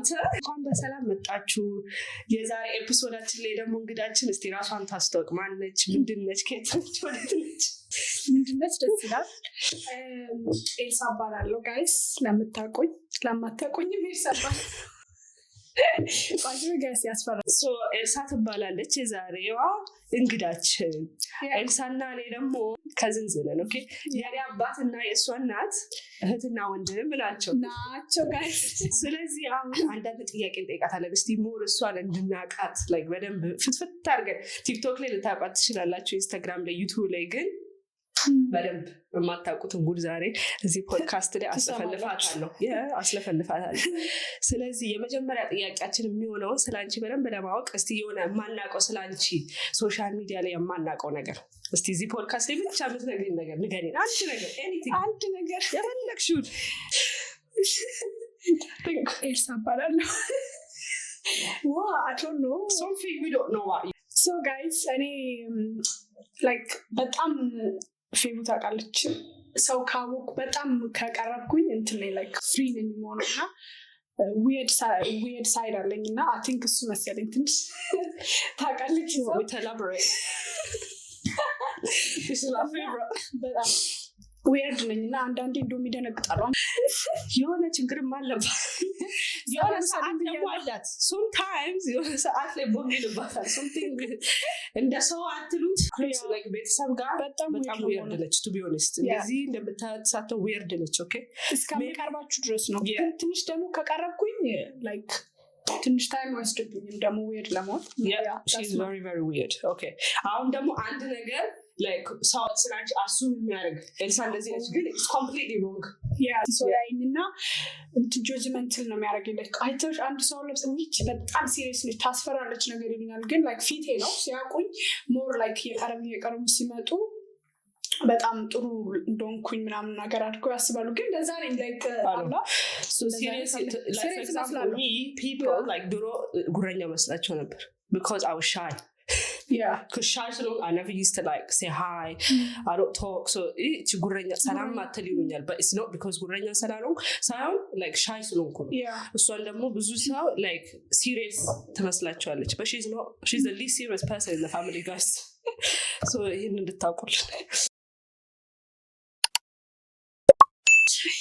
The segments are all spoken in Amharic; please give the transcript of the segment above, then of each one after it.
እናንተ እንኳን በሰላም መጣችሁ። የዛሬ episode ኣችን ላይ ደግሞ እንግዳችን እስቲ ራሷን ታስተዋውቅ። ማነች? ምንድነች? ከየት ነች? ወዴት ነች? ምንድነች? ደስ ይላል። ኤልሳ እባላለሁ guys፣ ለምታውቁኝ ለማታውቁኝም ኤልሳ እባላለሁ። Guys ያስፈራል። So ኤልሳ ትባላለች የዛሬዋ እንግዳችን። ኤልሳና እኔ ደግሞ cousins ነን። Okay፣ የኔ አባትና የእሷ እናት እህትና ወንድም ናቸው። ናቸው guys። ስለዚህ አሁን አንዳንድ ጥያቄ እንጠይቃታለን። እስቲ more እሷን እንድናቃት like በደንብ ፍትፍት አድርገን። ቲክቶክ ላይ ልታውቋት ትችላላችሁ፣ ኢንስታግራም ላይ፣ ዩቱብ ላይ፣ ግን በደንብ የማታውቁትን ጉድ ዛሬ እዚህ ፖድካስት ላይ አስለፈልፋታለሁ፣ አስለፈልፋታለሁ። ስለዚህ የመጀመሪያ ጥያቄያችን የሚሆነው ስለ አንቺ በደንብ ለማወቅ እስቲ የሆነ የማናውቀው ስለ አንቺ social media ላይ የማናውቀው ነገር እስቲ እዚህ ፖድካስት ላይ ብቻ የምትነግሪን ነገር ንገሪን። አንድ ነገር፣ anything። አንድ ነገር። የፈለግሽውን። ኤልሳ እባላለሁ። ዋ፣ I don't know. Something we don't know. So guys፣ እኔ like በጣም ፌቡ ታውቃለች። ሰው ካወቅኩ፣ በጣም ከቀረብኩኝ እንትን ላይ like free ነኝ የምሆነው እና weird side አለኝ እና I think እሱ መሰለኝ ትንሽ ታውቃለች ሰው። Elaborate. This is my favorite. በጣም weird ነኝ እና አንዳንዴ እንደውም ይደነግጣሉ። የሆነ ችግርም አለባት። የሆነ ሰዓት ደግሞ አላት። Sometimes የሆነ ሰዓት ላይ ቦግ ይልባታል። Something እንደ ሰው አትሉት like ቤተሰብ ጋር በጣም በጣም weird ነች። To be honest፣ እንደዚህ እንደምታሳተው weird ነች። Okay. እስከምቀርባችሁ ድረስ ነው። ግን ትንሽ ደግሞ ከቀረብኩኝ like ትንሽ time አይወስድብኝም ደግሞ weird ለመሆን። She's very, very weird. Okay፣ አሁን ደግሞ አንድ ነገር like ሰው ስላንቺ assume የሚያደርግ ኤልሳ እንደዚህ ነች፣ ግን it's completely wrong. Yeah፣ ሰው ያይኝ እና እንትን judgmental ነው የሚያደርገኝ። Like አይተሽ አንድ ሰው ለብስ ዊች በጣም serious ነች፣ ታስፈራለች ነገር ይሉኛል። ግን like ፊቴ ነው ሲያውቁኝ more like እየቀረቡ እየቀረቡ ሲመጡ በጣም ጥሩ እንደሆንኩኝ ምናምን ነገር አድርገው ያስባሉ። ግን እንደዛ ነኝ like አላ Serious እመስላለሁ። People like ድሮ ጉረኛ መስላቸው ነበር because I was shy. 'Cause shy ስለሆንኩ I never used to like say hi. I don't talk. So ይህቺ ጉረኛ ሰላም አትል ይሉኛል። But it's not because ጉረኛ ስላልሆንኩ ሳይሆን like shy ስለሆንኩ ነው። እሷን ደግሞ ብዙ ሰው like serious ትመስላቸዋለች። But she's not. She's the least serious person in the family, guys. So ይህን እንድታውቁልን።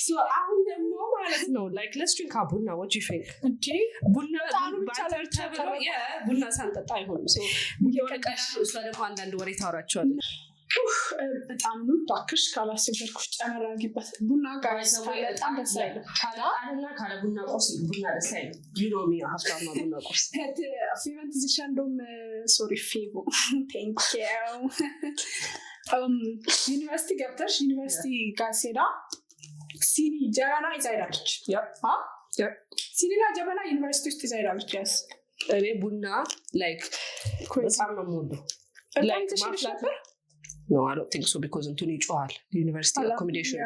So አሁን ደግሞ ማለት ነው like let's drink our ቡና። What do you think? እንዴ። ቡና ጣኑ ብቻ ባተር ለብቻ ተብሎ ቀረበ። Yeah፣ ቡና ሳንጠጣ አይሆንም። So ቡናውን ቀዳ፣ እሷ ደግሞ አንዳንድ ወሬ ታወራቸዋለች። በጣም ነው እባክሽ፣ ካላስቸገርኩሽ ጨመር አድርጊበት። ቡና guys በጣም ደስ አይልም። ካለ ጣንና ካለ ቡና ቁርስ ቡና ደስ አይልም። You know me፣ ሀብታማ ቡና ቁርስ። ፌቨን ትዝ ይልሻል? እንደውም sorry ፌቦ፣ thank you። ዩኒቨርሲቲ ገብተሽ ዩኒቨርሲቲ ጋር ሄዳ ሲኒ ጀበና ይዛ ሄዳለች። አ? ሲኒና ጀበና ዩኒቨርሲቲ ውስጥ ይዛ ሄዳለች። Guys. እኔ ቡና like በጣም ነው የምወደው። በጣም Like ትሽልሽ ማፍላት ነበር። No, I don't think so, because እንትኑ ይጮሃል ዩኒቨርሲቲ accommodation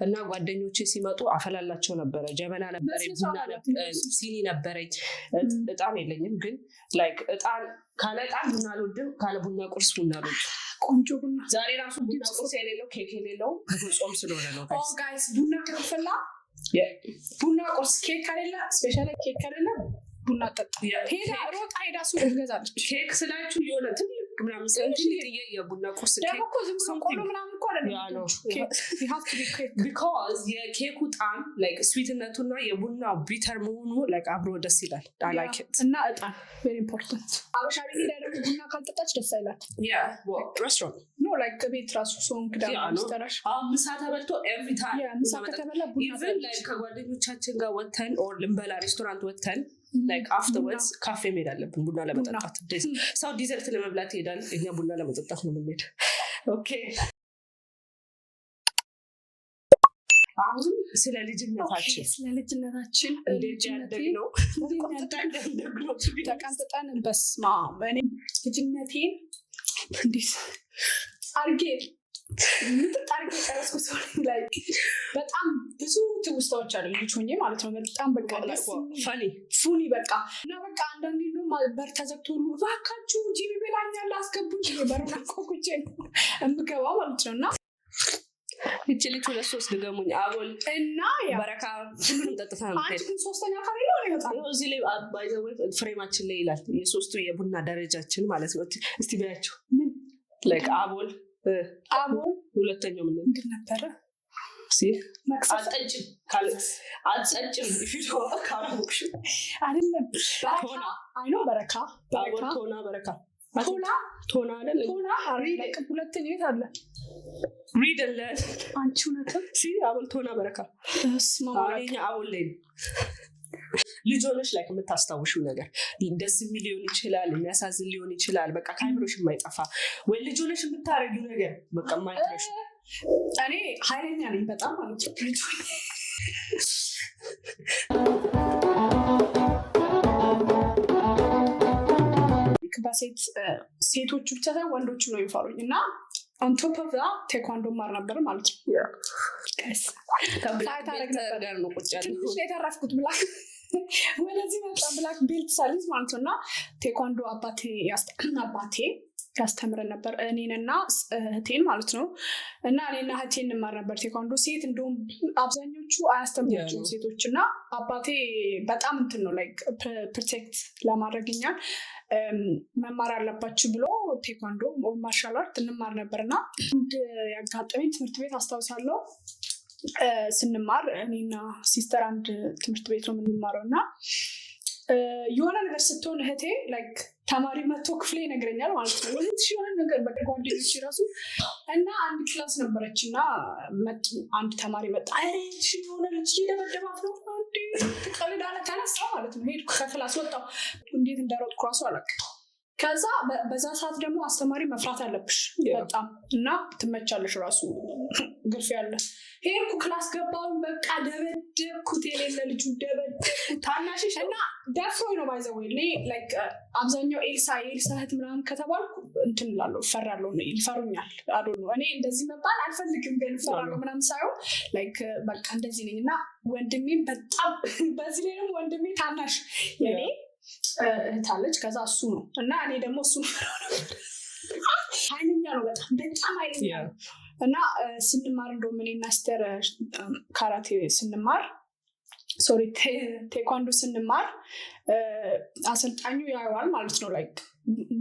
እና ጓደኞቼ ሲመጡ አፈላላቸው ነበረ። ጀበና ነበረኝ፣ በስነ ቡና ስርዓት ሲኒ ነበረኝ። እጣን የለኝም፣ ግን like እጣን ካለ እጣን ቡና አልወድም፣ ካለ ቡና ቁርስ ቡና አልወድም። ቆንጆ ቡና። ዛሬ ራሱ ቡና ቁርስ የሌለው ኬክ የሌለው ጾም ስለሆነ ነው። Oh guys፣ ቡና ከተፈላ ቡና ቁርስ ኬክ ከሌለ፣ specially ኬክ ከሌለ ቡና ጠጣ። ሄዳ ሮጣ ሄዳ ሱቅ ትገዛለች። ኬክ ስላችሁ የሆነ ትልቅ ምናምን ትልቅዬ የቡና ቁርስ ደግሞ ኬክ እኮ ዝም ብሎ ቆሎ ምናምን እኮ አይደለም። Yeah, no. ኬክ you have to be ኬክ። Because የኬኩ ጣም like sweet ነቱና የቡናው bitter መሆኑ like አብሮ ደስ ይላል። I like it. እና እጣን very important። አበሻ ቤት ሄዳ ደግሞ ቡና ካልጠጣች ደስ አይላት። ሬስቶራንት። No, like ቤት ራሱ ሰው እንግዳ Yeah, ምናምን no. ሲጠራሽ። አሁን ምሳ ተበልቶ every time Yeah፣ ምሳ ከተበላ ቡና even ትጠጣለች። Like ከጓደኞቻችን ጋር ወተን or ልንበላ ሬስቶራንት ወተን like afterwards ካፌ መሄድ አለብን ቡና ለመጠጣት። ሰው dessert ለመብላት ይሄዳል፣ እኛ ቡና ለመጠጣት ነው የምንሄድ። Okay፣ አሁን ስለ ልጅነታችን። Okay፣ ስለ ልጅነታችን። እንዴት ልጅነቴ ያደግነው? እንዴት ቆንጥጠን ያደግነው? ተቀንጥጠን። በስመ አብ፣ እኔ ልጅነቴን እንዴት አርጌ ምጥጥ አርጌ ጨረስኩ። ሰው ላይ በጣም ብዙ ትውስታዎች አሉ ልጅ ሆኜ ማለት ነው። በጣም በቃ ደስ የሚል Funny. Funny በቃ። እና በቃ አንዳንዴ እንደውም በር ተዘግቶ ሁሉ እባካችሁ ጂቢ ይበላኛል አስገቡኝ ብዬ በሩን አንኳኩቼ ነው የምገባው ማለት ነው። እና ይቺ ልጅ ሁለት ሶስት ድገሙኝ አቦል እና yeah በረካ ሁሉንም ጠጥታ ነው አንቺ የምትሄድ። ግን ሶስተኛ ከሌለው ይወጣል። ይኸው እዚህ ላይ by the way frame ኣችን ላይ ይላል፣ የሶስቱ የቡና ደረጃችን ማለት ነው። እስቲ በያቸው። ምን? Like አቦል። አቦል። ሁለተኛው ምን? ምንድን ነበረ? See? መክሰስ። አትጠጭም፣ አትጠጭም if you don't ካላወቅሽው። አይደለም፣ በረካ። ቶና። I know፣ በረካ። አቦል። በረካ። ቶና፣ በረካ። ቶና። ቶና አይደል? ቶና አለቅም። ሁለተኛው የት አለ? Read አለ። አንቺ እውነትም። See፣ አቦል፣ ቶና፣ በረካ። በስመ አብ። አሁን የኛ አቦል ላይ ነው። ልጅ ሆነሽ like የምታስታውሽው ነገር ደስ የሚል ሊሆን ይችላል፣ የሚያሳዝን ሊሆን ይችላል። በቃ ከአይምሮሽ የማይጠፋ ወይ ልጅ ሆነሽ የምታረጊው ነገር በቃ የማይትረሽ። እኔ ኃይለኛ ነኝ በጣም ማለት ነው። ልጅ ሆኜ በሴት ሴቶቹ ብቻ ሳይሆን ወንዶቹ ነው የሚፈሩኝ እና on top of ቴኳንዶ ማር ነበር ማለት ነው። Guys፣ fight አደረግ ነበር። ጋር ነው ቁጭ ያለው። ትንሽ ነው የተረፍኩት። Black ወደዚህ መጣ፣ black belt ሳልይዝ ማለት ነው። እና ቴኳንዶ አባቴ ያስተምረን ነበር እኔንና እህቴን ማለት ነው። እና እኔና እህቴን እንማር ነበር ቴኳንዶ። ሴት እንደውም አብዛኞቹ አያስተምሯቸውም ሴቶች። እና አባቴ በጣም እንትን ነው፣ like protect ለማድረግ እኛን መማር አለባችሁ ብሎ ቴኳንዶ፣ martial art እንማር ነበር። እና አንድ ያጋጠመኝ ትምህርት ቤት አስታውሳለሁ። ስንማር እኔና sister አንድ ትምህርት ቤት ነው የምንማረው እና የሆነ ነገር ስትሆን እህቴ like ተማሪ መጥቶ ክፍሌ ይነግረኛል ማለት ነው። እህትሽ የሆነ ነገር በቃ ጓደኞች ራሱ እና አንድ class ነበረች እና አንድ ተማሪ መጣ፣ "ኧረ እህትሽ የሆነ ልጅ እየደበደባት ነው።" እንዴ ትቀልዳለህ? ተነሳ ማለት ነው። ሄድኩ ከ class ወጣሁ። እንዴት እንደሮጥኩ ራሱ አላውቅም። ከዛ በዛ ሰዓት ደግሞ አስተማሪ መፍራት አለብሽ በጣም እና ትመቻለሽ ራሱ ግርፊያ አለ። ሄድኩ class ገባሁኝ። በቃ ደበደብኩት፣ የሌለ ልጁ ደበደብኩት። ታናሽሽ ነው? እና ደፍሮኝ ነው by the way። እኔ like አብዛኛው ኤልሳ የኤልሳ እህት ምናምን ከተባልኩ እንትን እላለሁ፣ እፈራለሁ፣ ይፈሩኛል። I don't know፣ እኔ እንደዚህ መባል አልፈልግም፣ ግን እፈራለሁ ምናምን ሳይሆን like በቃ እንደዚህ ነኝ። እና ወንድሜም በጣም በዚህ ላይ ደግሞ ወንድሜ ታናሽ የኔ እህት አለች። ከዛ እሱ ነው እና እኔ ደግሞ እሱ ነው። ኃይለኛ ነው፣ በጣም በጣም ኃይለኛ ነው። እና ስንማር እንደውም እኔና sister ካራቴ ስንማር፣ sorry፣ ቴኳንዶ ስንማር አሰልጣኙ ያየዋል ማለት ነው። Like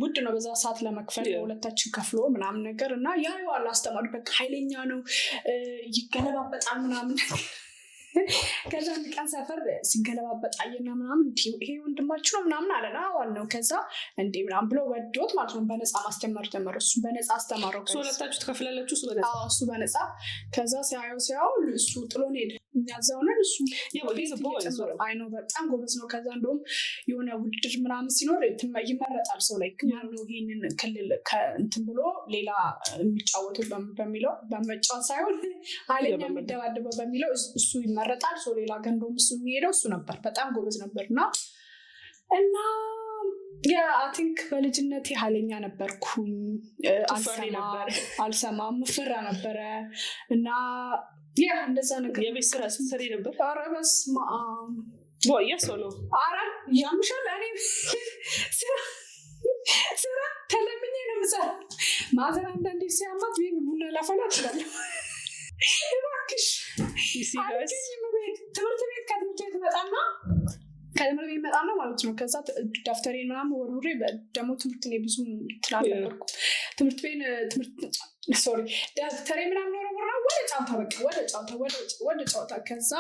ውድ ነው በዛ ሰዓት ለመክፈል። ለሁለታችን ከፍሎ ምናምን ነገር እና ያየዋል አስተማሪ፣ በቃ ኃይለኛ ነው፣ ይገለባበጣል ምናምን ነገር። ከዛ አንድ ቀን ሰፈር ሲገለባበጥ አየና ምናምን እንዲ ይሄ ወንድማችሁ ነው ምናምን አለን። አዎ አልነው። ከዛ እንዴ ምናምን ብሎ ወዶት ማለት ነው በነፃ ማስጀመር ጀመረ። እሱ በነፃ አስተማረው። እሱ ሁለታችሁ ትከፍላላችሁ፣ እሱ በነፃ። አዎ፣ እሱ በነፃ። ከዛ ሲያየው ሲያየው እሱ ጥሎን ሄደ። እኛ እዛው ነን፣ እሱ Yeah, but he's a boy as well. አይ ነው፣ በጣም ጎበዝ ነው። ከዛ እንደውም የሆነ ውድድር ምናምን ሲኖር ይመረጣል ሰው like ማነው ይሄንን ክልል እንትን ብሎ ሌላ የሚጫወቱት በሚለው፣ በመጫወት ሳይሆን ኃይለኛ የሚደባደበው በሚለው እሱ ይመረጣል። ሰው ሌላ ጋር እንደውም እሱ የሚሄደው እሱ ነበር። በጣም ጎበዝ ነበር። እና yeah፣ I think በልጅነቴ ኃይለኛ ነበርኩኝ። ትፈሪ ነበር? አልሰማም፣ ምፈራ ነበረ እና yeah፣ እንደዛ ነገር። የቤት ስራ ስትሰሪ ነበር? ኧረ በስመ አብ። Boy, yes or no? ኧረ ያምሻል። እኔ ስራ ተለምኜ ነው የምሰራው። Mother አንዳንዴ ሲያማት ቤቢ ቡና ላፈላ እችላለሁ። እባክሽ። You see, guys? አልገኝም ቤት። ትምህርት ቤት ከትምህርት ቤት እመጣና ማለት ነው። ከዛ ደብተሬን ምናምን ወርውሬ ደግሞ ትምህርት እኔ ብዙ እንትን አልነበርኩም። ትምህርት ቤት ትምህርት sorry ደብተሬ ምናምን ወረውራ ወደ ጨዋታ፣ በቃ ወደ ጨዋታ፣ ወደ ጨዋታ። ከዛ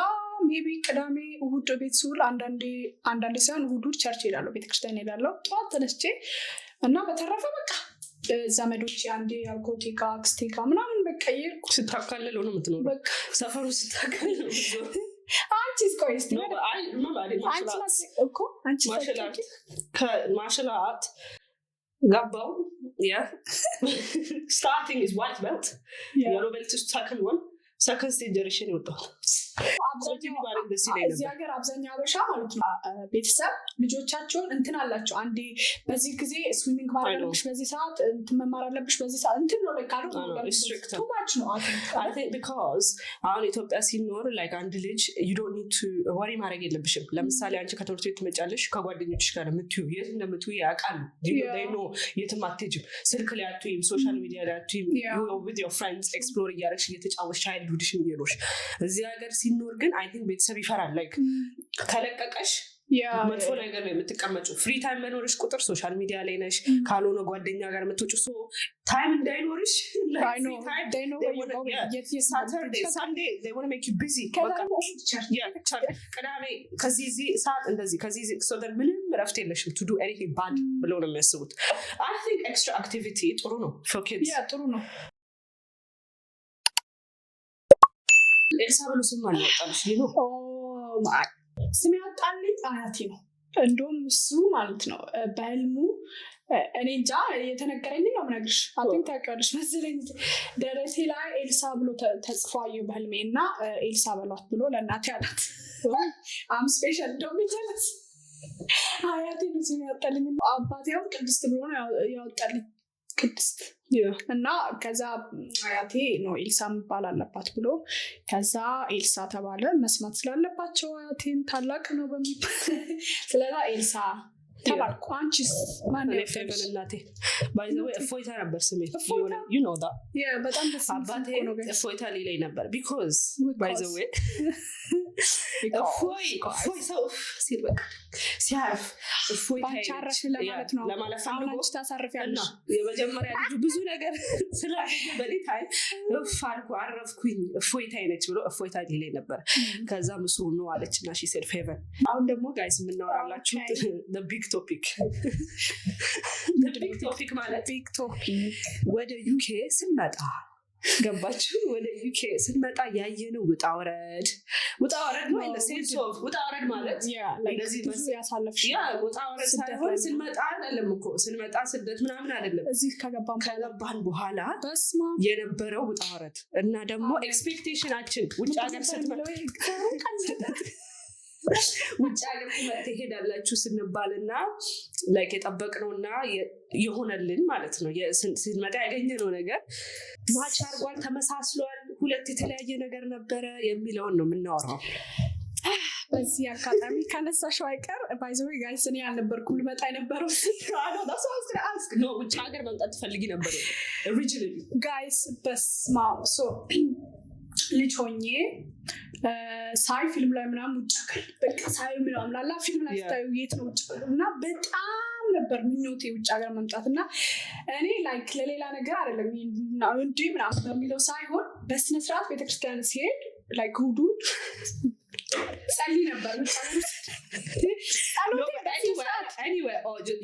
maybe ቅዳሜ እሑድ ቤት ስውል አንዳንዴ፣ አንዳንዴ ሳይሆን እሑድ እሑድ church ሄዳለሁ፣ ቤተክርስቲያን ሄዳለሁ ጠዋት ተነስቼ። እና በተረፈ በቃ ዘመዶች አንዴ አጎቴ ጋ አክስቴ ጋ ምናምን በቃ እየሄድኩ። ስታካልለው ነው የምትኖረው። በቃ። ሰፈሩ ስታካልለው ነው የምትኖረው። አንቺስ? ቆይ እስኪ። No, but I remember I did አንቺ martial arts. እኮ አንቺ Martial ሳትጠይቂ art። ከ martial art ገባው። Yeah, starting is white belt. Yellow belt is second one፣ second stage ደርሼ ነው የወጣሁት። አብዛኛው ባረግ ደስ ይለኝ እዚህ ነበር። ሀገር አብዛኛው አበሻ ማለት ነው ቤተሰብ ልጆቻቸውን እንትን አላቸው። አንዴ በዚህ ጊዜ swimming ማድረግ I know. አለብሽ፣ በዚህ ሰዓት እንትን መማር አለብሽ፣ በዚህ ሰዓት እንትን ነው like I know, it's strict. Too much ነው I think። I think because አሁን ኢትዮጵያ ሲኖር like አንድ ልጅ you don't need to worry ማድረግ የለብሽም። ለምሳሌ አንቺ ከትምህርት ቤት ትመጫለሽ፣ ከጓደኞችሽ ጋር የምትዩ የት እንደምትዩ ያውቃሉ። They know የትም አትሄጂም፣ ስልክ ላይ አትይም፣ social media ላይ አትይም። With your friends explore እያደረግሽ፣ እየተጫወትሽ፣ childhood ሽን እየኖርሽ። እዚህ ሀገር ሲኖር ግን I think ቤተሰብ ይፈራል። Like ከለቀቀሽ መጥፎ ነገር ነው የምትቀመጪው። Free time በኖርሽ ቁጥር social media ላይ ነሽ፣ ካልሆነ ጓደኛ ጋር የምትወጪው፣ so time እንዳይኖርሽ Saturday, Sunday make you busy፣ ቅዳሜ ከዚህ እዚህ ሰዓት እንደዚህ ከዚህ so ምንም እረፍት የለሽም to do anything bad ብለው ነው የሚያስቡት። I think extra activity ጥሩ ነው for kids። ጥሩ ነው። ኤልሳ ብሎ ስም ማን ያወጣልሽ? ነው። ስም ያወጣልኝ አያቴ ነው። እንደውም እሱ ማለት ነው በህልሙ፣ እኔ እንጃ፣ የተነገረኝ ነው የምነግርሽ። አን ታውቂዋለሽ መሰለኝ። ደረቴ ላይ ኤልሳ ብሎ ተጽፎ አየሁ በህልሜ እና ኤልሳ በሏት ብሎ ለእናቴ አላት። I'm special። እንደውም ይጀለስ አያቴ ነው ስም ያወጣልኝ። አባቴ አሁን ቅድስት ብሎ ነው ያወጣልኝ፣ ቅድስት። እና ከዛ አያቴ ነው ኤልሳ መባል አለባት ብሎ ከዛ ኤልሳ ተባለ። መስማት ስላለባቸው አያቴን ታላቅ ነው በሚባል ስለዛ ኤልሳ ተባልኩ። አንቺስ ማን? ፌቨን እናቴ። By the way እፎይታ ነበር ስሜ። You know that። በጣም ደስ አባቴ እፎይታ ሊለኝ ነበር because by the way እፎይ እፎይ ሰው ሲል በቃ ሲያርፍ እፎይታ ባንቺ አረፍ ለማለት ነው። ለማለት አሁን ፈልጎ አንቺ ታሳርፊያለሽ። እና የመጀመሪያ ልጁ ብዙ ነገር ስላገኘ በኔ time እፍ አልኩ፣ አረፍኩኝ፣ እፎይታ ነች ብሎ እፎይታ ሊለኝ ነበር። ከዛ ምሱ ነው አለች እና she said ፌቨን። አሁን ደግሞ guys የምናወራላችሁ big topic፣ big topic ማለት big topic ወደ UK ስንመጣ፣ ገባችሁ? ወደ UK ስንመጣ ያየነው ውጣ ውረድ፣ ውጣ ውረድ ነው sense of ውጣ ውረድ ማለት እንደዚህ ብዙ ያሳለፍሽ Yeah፣ ውጣ ውረድ ስደት ሳይሆን ላይ ስንመጣ አይደለም እኮ፣ ስንመጣ ስደት ምናምን አይደለም። እዚህ ከገባን ከገባን በኋላ በስመ አብ። የነበረው ውጣ ውረድ እና ደግሞ expectation ኣችን ውጭ ሀገር ስትመጣ፣ ውጭ ሀገር ትሄዳላችሁ ስንባልና like የጠበቅነውና የሆነልን ማለት ነው። ስንመጣ ያገኘነው ነገር match አድርጓል፣ ተመሳስሏል፣ ሁለት የተለያየ ነገር ነበረ የሚለውን ነው የምናወራው። በዚህ አጋጣሚ ካነሳሽው አይቀር፣ by the way guys፣ እኔ አልነበርኩም ልመጣ የነበረው። No፣ ውጭ ሀገር መምጣት ትፈልጊ ነበር originally? Guys፣ በስመ አብ። So ልጅ ሆኜ ሳይ ፊልም ላይ ምናምን ውጭ ሀገር በቃ ሳይ ምናምን ላላ ፊልም ላይ ስታዩ የት ነው ውጭ ሀገር እና በጣም ነበር ምኞቴ ውጭ ሀገር መምጣት። እና እኔ like ለሌላ ነገር አይደለም እንዲ ምናምን በሚለው ሳይሆን በስነስርዓት ቤተክርስቲያን ሲሄድ like እሑድ እሑድ ጸልይ ነበር። ውጭ ሀገር ውስጥ ጸሎቴ በስነ ስርዓት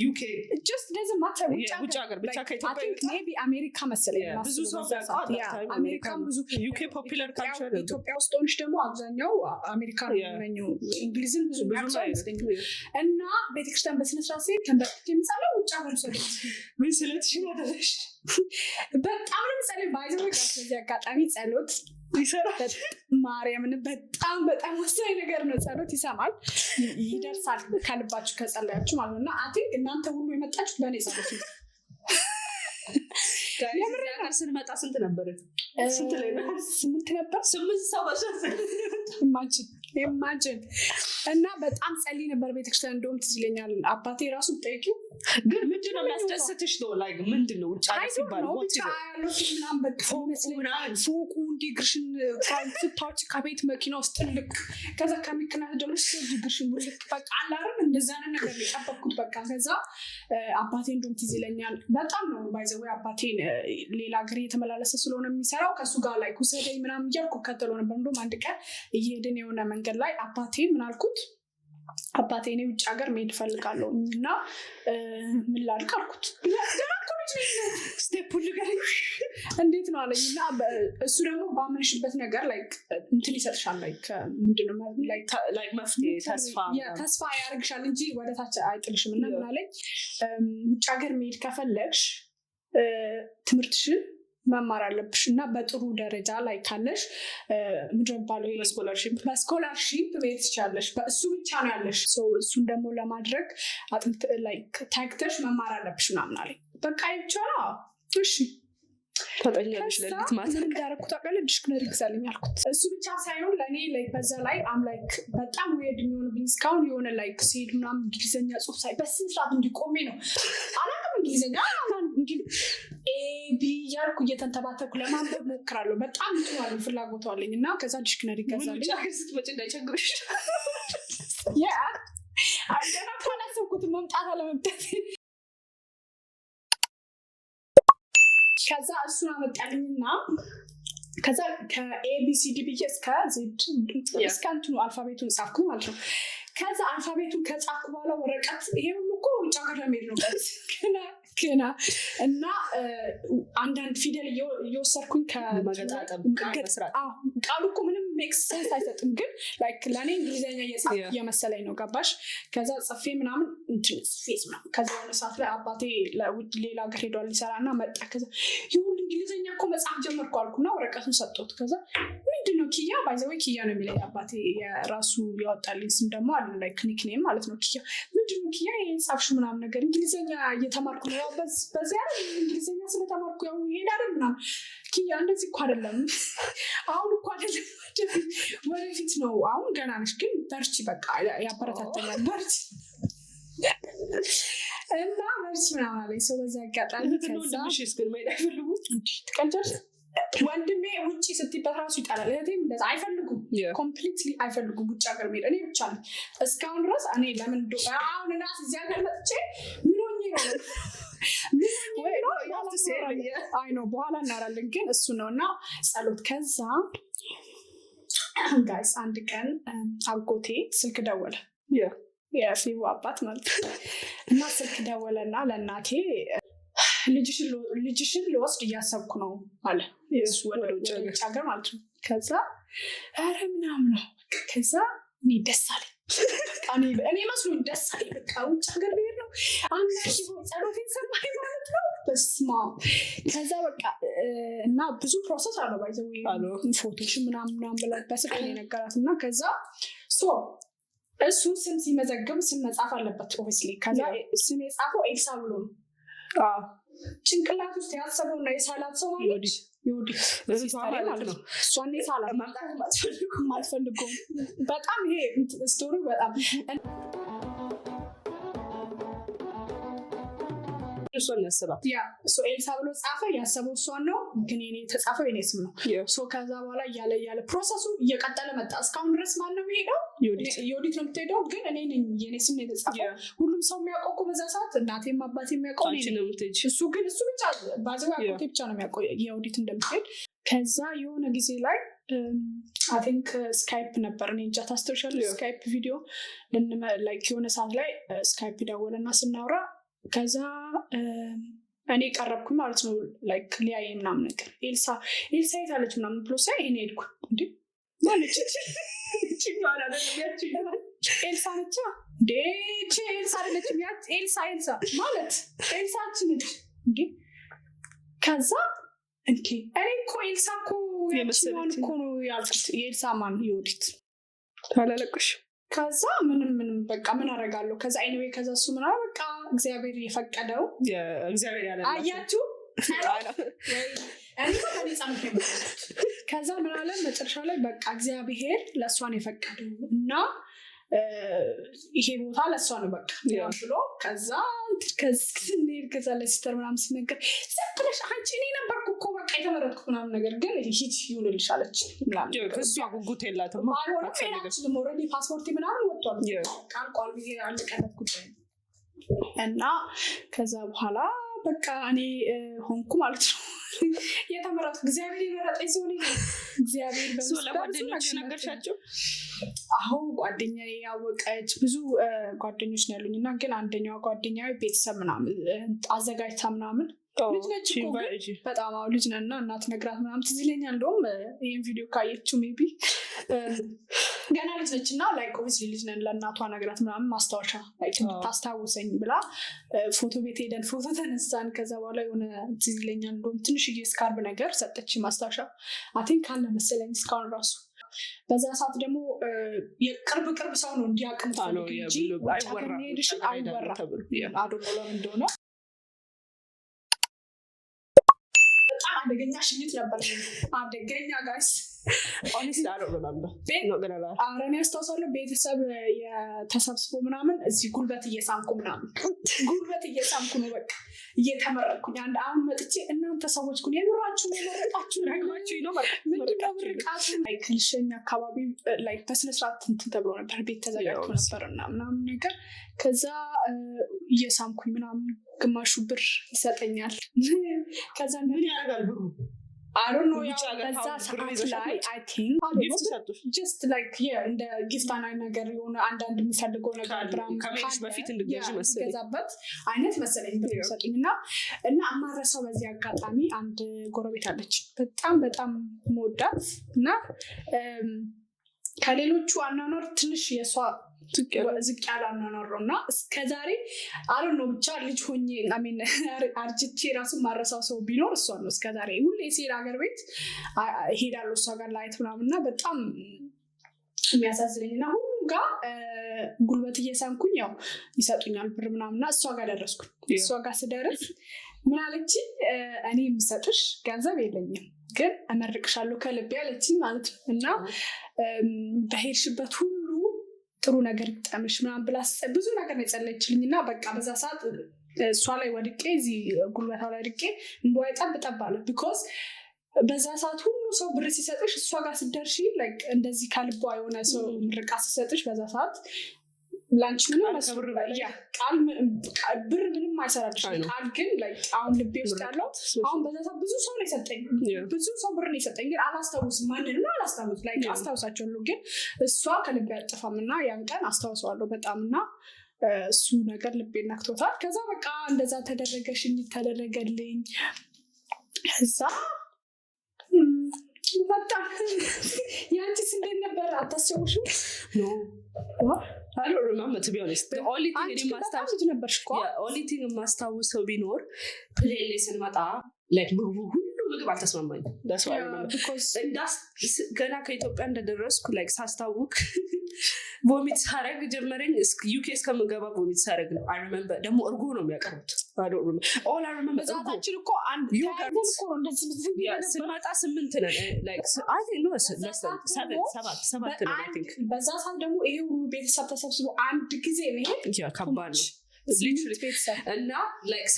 UK just doesn't matter ውጭ ውጭ ሀገር ብቻ ከኢትዮጵያ ይውጣ። Maybe አሜሪካ መሰለኝ Yeah፣ ብዙ የማስበው ሰው በዛ ሰዓት። የሚያውቀው Yeah፣ that time አሜሪካን ብዙ UK popular culture ያው ኢትዮጵያ ውስጥ ሆንሽ ደግሞ አብዛኛው አሜሪካ ነው የሚመኘው። እንግሊዝን ብዙ የሚያውቅ ሰው አይመስለኝም። እና ቤተክርስቲያን በስነስርዓት ሲሄድ ተንበርክኬ የምጸልየው ውጭ ሀገር ውሰደኝ። ምን ስለትሽን አደረግሽ? በጣም ነው የምጸልየው። By the way በዚህ አጋጣሚ ጸሎት ይሰራል። ማርያምን በጣም በጣም ወሳኝ ነገር ነው። ጸሎት ይሰማል፣ ይደርሳል ከልባችሁ ከጸለያችሁ ማለት ነው። እና I think እናንተ ሁሉ የመጣችሁት በእኔ ጸሎት ነው። የምር ሀገር ስንመጣ ስንት ነበር? ስንት ላይ ነው? 8 ነበር። 8 ሰው በሶስት። Imagine, imagine። እና በጣም ጸልይ ነበር ቤተክርስቲያን። እንደውም ትዝ ይለኛል አባቴ ራሱ ብጠይቂው ግን ምንድን ነው የሚያስደስትሽ ነው? Like ምንድን ነው ውጭ ሀገር ሲባል ነው what ብቻ is it? ያለው ፊልም ምናምን በቃ ፎቁ ይመስለኛል። ምናምን። ፎቁ እንዲህ እግርሽን ስታወጪ ከቤት መኪና ውስጥ ጥልቅ፣ ከዛ ከመኪና ደግሞ ስትወርጂ እግርሽን ውልቅ፣ በቃ አለ አይደል እንደዛ አይነት ነገር ነው የጠበቅኩት። በቃ ከዛ አባቴ እንደውም ትዝ ይለኛል በጣም ነው by the way አባቴን ሌላ ሀገር እየተመላለሰ ስለሆነ የሚሰራው ከእሱ ጋር like ውሰደኝ ምናምን እያልኩ እከተለው ነበር። እንደውም አንድ ቀን እየሄድን የሆነ መንገድ ላይ አባቴን ምን አልኩት፣ አባቴ እኔ ውጭ ሀገር መሄድ እፈልጋለሁ እና ምን ላድርግ አልኩት። ገና እኮ ልጅ ነኝ። Step ኡን ንገረኝ። እንዴት ነው አለኝ እና እሱ ደግሞ ባመንሽበት ነገር like እንትን ይሰጥሻል፣ like ምንድነው like Like መፍትሄ፣ ተስፋ። Yeah፣ ተስፋ ያደርግሻል እንጂ ወደ ታች አይጥልሽም። እና ምን አለኝ፣ ውጭ ሀገር መሄድ ከፈለግሽ ትምህርትሽን መማር አለብሽ እና በጥሩ ደረጃ ላይ ካለሽ ምንድን ነው የሚባለው ይሄ በ scholarship። በ scholarship መሄድ ትችላለሽ። በእሱ ብቻ ነው ያለሽ። So እሱን ደግሞ ለማድረግ አጥንት like ታግተሽ መማር አለብሽ ምናምን አለኝ። በቃ ይቻ ነው፣ እሺ። ታጠኛለሽ ከዛ ለሊት ማታ። ምን እንዳደረኩት ታውቃለህ? Dictionary ግዛልኝ አልኩት። እሱ ብቻ ሳይሆን ለእኔ like በዛ ላይ I'm like በጣም weird የሚሆንብኝ እስካሁን የሆነ like ሲሄድ ምናምን እንግሊዝኛ ጽሑፍ ሳይ በስንት ስርዓት እንዲቆሜ ነው፣ አላውቅም እንግሊዝኛ A B እያልኩ እየተንተባተብኩ ለማንበብ ሞክራለሁ። በጣም እንትኑ አለኝ፣ ፍላጎቱ አለኝ እና ከዛ dictionary ምን ገዛልኝ። ውጭ ሀገር ስትመጪ እንዳይቸግርሽ። Yeah። ገና እኮ አላሰብኩትም መምጣት አለመምጣት። ከዛ እሱን አመጣልኝና ከዛ ከ ABCD ብዬ እስከ Z እስከ እንትኑ alphabet ኡን ጻፍኩ ማለት ነው። ከዛ alphabet ኡን ከጻፍኩ በኋላ ወረቀት፣ ይሄ ሁሉ እኮ ውጭ ሀገር ለመሄድ ነው ገና ገና፣ እና አንዳንድ ፊደል እየወሰድኩኝ መገጣጠም፣ ቃል መስራት። አዎ፣ ቃሉ እኮ ምንም make sense አይሰጥም፣ ግን like ለእኔ እንግሊዝኛ እየጻፍኩ እየመሰለኝ ነው፣ ገባሽ? ከዛ ጽፌ ምናምን እንትን ጽፌ ምናምን፣ ከዛ የሆነ ሰዓት ላይ አባቴ ሌላ ሀገር ሄዷል ሊሰራ እና መጣ። ከዛ ይሁን እንግሊዝኛ እኮ መጻፍ ጀመርኩ አልኩና ወረቀቱን ሰጠሁት። ከዛ ምንድን ነው ኪያ፣ by the way ኪያ ነው የሚለኝ አባቴ፣ የራሱ ያወጣልኝ ስም ደግሞ አለ፣ like nickname ማለት ነው። ኪያ፣ ምንድን ነው ኪያ ይሄ ጻፍሽው ምናምን ነገር? እንግሊዝኛ እየተማርኩ ነው፣ ያው በዚህ አይደል እንግሊዝኛ ስለተማርኩ ያው ይሄድ አይደል ምናምን። ኪያ እንደዚህ እኮ አይደለም፣ አሁን እኮ አይደለም፣ ወደፊት ነው፣ አሁን ገና ነሽ፣ ግን በርቺ፣ በቃ ያበረታተኛል፣ በርቺ እና በርቺ ምናምን አለኝ። ሰው በዛ አጋጣሚ እህትና ከዛ ወንድምሽስ ግን መሄድ አይፈልጉም? እንዲህ ትቀልጃለሽ? ወንድሜ ውጭ ስትይበት ራሱ ይጠላል። እህቴም እንደዛ አይፈልጉም። Completely አይፈልጉም ውጭ ሀገር መሄድ። እኔ ብቻ ነኝ እስካሁን ድረስ። እኔ ለምን አሁን ራስ እዚህ ሀገር መጥቼ ምን ሆኜ ነው? ምን ሆኜ ነው? You have to say it, yeah. አይ ነው፣ በኋላ እናወራለን። ግን እሱ ነው እና ጸሎት። ከዛ guys አንድ ቀን አጎቴ ስልክ ደወለ። የፊቡ አባት ማለት ነው። እና ስልክ ደወለና ለእናቴ ልጅሽን ልወስድ እያሰብኩ ነው አለ። እሱ ወደ ወደ ውጭ ወደ ሀገር። ውጭ ሀገር ማለት ነው። ከዛ ኧረ ምናምን ነው በቃ። ከዛ እኔ ደስ አለኝ። በቃ እኔ መስሎኝ ደስ አለኝ። በቃ ውጭ ሀገር ልሄድ ነው፣ አምላኬ ሆይ ጸሎቴን ሰማኝ ማለት ነው። በስመ አብ። ከዛ በቃ እና ብዙ process አለው by the way። አለው። ፎቶሽ ምናምን ምናምን ብላ በስልክ ነው የነገራት። እና ከዛ so እሱ ስም ሲመዘግብ ስም መጻፍ አለበት obviously። ከዛ ስም የጻፈው ኤልሳ ብሎ ነው። ጭንቅላት ውስጥ ያሰበውና የሳላት ሰው ማለት ዮዲት። ዮዲት እህቷ sister ኤ ማለት ማለት ነው። ነው። እሷን የሳላት። መምጣት አትፈልጉም። አልፈልገውም። በጣም ይሄ story በጣም እሷን ያስባት። Yeah, so ኤልሳ ብሎ ጻፈ። ያሰበው እሷን ነው፣ ግን የኔ የተጻፈው የኔ ስም ነው። So ከዛ በኋላ እያለ እያለ process ኡ እየቀጠለ መጣ። እስካሁን ድረስ ማን ነው የሚሄደው? ዮዲት። ዮዲት ነው የምትሄደው፣ ግን እኔ ነኝ፣ የኔ ስም ነው የተጻፈው። ሁሉም ሰው የሚያውቀው እኮ በዛ ሰዓት እናቴም አባቴ የሚያውቀው እኔ አንቺ ነኝ። ነው የምትሄጂው። እሱ ግን እሱ ብቻ by the way አጎቴ ብቻ ነው የሚያውቀው የዮዲት እንደምትሄድ። ከዛ የሆነ ጊዜ ላይ I think Skype ነበር፣ እኔ እንጃ ታስታውሻለሽ? Skype ቪዲዮ like የሆነ ሰዓት ላይ Skype ደወለና ስናወራ ከዛ እኔ ቀረብኩኝ ማለት ነው፣ like ሊያየ ምናምን ነገር፣ ኤልሳ ኤልሳ የት አለች ምናምን ብሎ ሲያይ እኔ ሄድኩ። እንዴ ማነች? ይችኛዋን አይደለም ያችኛዋን። ኤልሳ ነቻ እንዴ? ይቺ ኤልሳ አይደለችም። ያች ኤልሳ፣ ኤልሳ ማለት ኤልሳችን ነች እንዴ? ከዛ እንዴ እኔ እኮ ኤልሳ እኮ ያችኛዋን የመሰለችኝ። እኮ ነው ያልኩት። የኤልሳ ማን? የዮዲት። አላለቅሽ። ከዛ ምንም ምንም በቃ ምን አደርጋለሁ። ከዛ anyway ከዛ እሱ ምና በቃ እግዚአብሔር የፈቀደው እግዚአብሔር ያለላት። አያችሁ፣ እኔ እኮ ከእኔ ጸሎት ነው የመጣሁት። ከዛ ምን አለ መጨረሻ ላይ፣ በቃ እግዚአብሔር ለእሷን የፈቀደው እና ይሄ ቦታ ለእሷ ነው በቃ ብሎ። ከዛ ስንሄድ ከዛ ለ sister ምናምን ሲነገር ዝም ብለሽ አንቺ እኔ ነበርኩ እኮ በቃ የተመረጥኩ ምናምን ነገር፣ ግን ሂጅ ይሁንልሽ አለች ምናምን ነገር። እሷ ጉጉት የላትም። ባይሆንም አትፈልግም። ሄዳችንም already ፓስፖርት ምናምን ወጥቷል። አልቋል ብዬ አለቀለት ጉዳይ ነው። እና ከዛ በኋላ በቃ እኔ ሆንኩ ማለት ነው የተመረጥኩ። እግዚአብሔር የመረጠኝ ሰው እኔ ነኝ። እግዚአብሔር እሱ በብዙ ለጓደኞች ነገር ነገርሻቸው? አሁን ጓደኛዬ ያወቀች፣ ብዙ ጓደኞች ነው ያሉኝ እና ግን አንደኛዋ ጓደኛዬ ቤተሰብ ምናምን አዘጋጅታ ምናምን፣ ልጅ ነች እኮ ግን በጣም፣ አዎ ልጅ ነን እና እናት ነግራት ምናምን ትዝ ይለኛል። እንደውም ይህን ቪዲዮ ካየችው maybe ገና ልጅ ነች እና like obviously ልጅ ነን፣ ለእናቷ ነግራት ምናምን ማስታወሻ like እንድታስታውሰኝ ብላ ፎቶ ቤት ሄደን ፎቶ ተነሳን። ከዛ በኋላ የሆነ ትዝ ይለኛል እንደውም ትንሽዬ scarf ነገር ሰጠች ማስታወሻ። I think ካለ መሰለኝ እስካሁን ራሱ። በዛ ሰዓት ደግሞ የቅርብ ቅርብ ሰው ነው እንዲያውቅ የምትፈልግ እንጂ ውጭ ሀገር መሄድሽን አይወራም። አዶ ለምን እንደሆነ በጣም አደገኛ ሽኝት ነበር። አደገኛ guys። ኧረ እኔ አስታውሳለሁ ቤተሰብ ተሰብስቦ ምናምን እዚህ ጉልበት እየሳምኩ ምናምን፣ ጉልበት እየሳምኩ ነው በቃ። እየተመረቅኩኝ አንድ አሁን መጥቼ እናንተ ሰዎች ግን የምራችሁ የመረቃችሁ ረግማችሁኝ ነው። ምንድነው ምርቃቱ? Like ልሸኝ አካባቢ like በስነስርዓት እንትን ተብሎ ነበር፣ ቤት ተዘጋጅቶ ነበር እና ምናምን ነገር። ከዛ እየሳምኩኝ ምናምን ግማሹ ብር ይሰጠኛል። ከዛ ምን ያደርጋል ብሩ? I don't know። ውጭ ያው ሀገር በዛ ፓውንድ ብር ሰዓት ይዘሽ ላይ አትመጭም? I think Gift ሰጡሽ? Just like እንደ gift አይነት ነገር የሆነ አንዳንድ የምፈልገው ነገር ብራም ከመሄድሽ ካለ በፊት እንድትገዢ መሰለኝ። እንድገዛበት አይነት መሰለኝ ብር ሰጡኝ። እና አማረሰው በዚህ አጋጣሚ አንድ ጎረቤት አለች፣ በጣም በጣም መወዳት እና ከሌሎቹ አኗኗር ትንሽ የእሷ ዝቅ ያለ አኗኗር ነው። እና እስከዛሬ I don't know ብቻ ልጅ ሆኜ፣ I mean አርጅቼ ራሱ ማረሳው ሰው ቢኖር እሷ ነው። እስከዛሬ ሁሌ ሲሄድ ሀገር ቤት እሄዳለሁ እሷ ጋር ላይት ምናምን። እና በጣም የሚያሳዝነኝ እና ሁሉም ጋር ጉልበት እየሳምኩኝ ያው ይሰጡኛል ብር ምናምን እና እሷ ጋር ደረስኩኝ። እሷ ጋር ስደርስ ምን አለችኝ? እኔ የምሰጥሽ ገንዘብ የለኝም ግን እመርቅሻለሁ ከልቤ አለችኝ ማለት ነው። እና በሄድሽበት ሁሉ ጥሩ ነገር ይግጠምሽ ምናምን ብላ ብዙ ነገር ነው የጸለየችልኝ። እና በቃ በዛ ሰዓት እሷ ላይ ወድቄ፣ እዚህ ጉልበቷ ላይ ወድቄ እንባዬ ጠብ ጠብ አለ። Because በዛ ሰዓት ሁሉ ሰው ብር ሲሰጥሽ እሷ ጋር ስትደርሺ like እንደዚህ ከልቧ የሆነ ሰው ምርቃት ሲሰጥሽ በዛ ሰዓት ላንቺ ምንም ቃል መስሎ ከብር በላይ። Yeah፣ ቃል ብር ምንም አይሰራልሽም። አይ ነው። ቃል ግን like አሁን ልቤ ውስጥ ያለው አሁን በዛ ሰዓት ብዙ ሰው ነው የሰጠኝ። ብዙ ሰው ብር ነው የሰጠኝ፣ ግን አላስታውስም፣ ማንንም አላስታውስም። Like አስታውሳቸዋለሁ፣ ግን እሷ ከልቤ አልጠፋም እና ያን ቀን አስታውሰዋለሁ በጣም። እና እሱ ነገር ልቤ ነክቶታል። ከዛ በቃ እንደዛ ተደረገ፣ ሽኝት ተደረገልኝ። ከዛ በጣም የአንቺስ እንዴት ነበር? አታስታውሽም? No, I don't remember, to be honest. The only thing አንቺ እኔ ግን በጣም ልጅ ነበርሽ እኮ። Only thing የማስታውሰው ቢኖር plane ላይ ስንመጣ like ምግቡ ሁሉ ምግብ አልተስማማኝም። That's what I remember. Because ገና ከኢትዮጵያ እንደደረስኩ like ሳስታውክ vomit ሳረግ ጀመረኝ። UK እስከምገባ vomit ሳረግ ነው። I remember። ደግሞ እርጎ ነው የሚያቀርቡት። I don't remember. All I remember እርጎ። ብዛታችን እኮ አንድ Yogurt. ተያይዘን እኮ ነው እንደዚህ ብዙ Yeah, ነበር። ስንመጣ ስምንት ነን። Like I think no, less than seven፣ ሰባት ነን I think። በዛ ሰዓት ደግሞ ይሄ ሁሉ ቤተሰብ ተሰብስቦ አንድ ጊዜ መሄድ Yeah፣ ከባድ ነው። ስምንት Literally. ቤተሰብ። እና like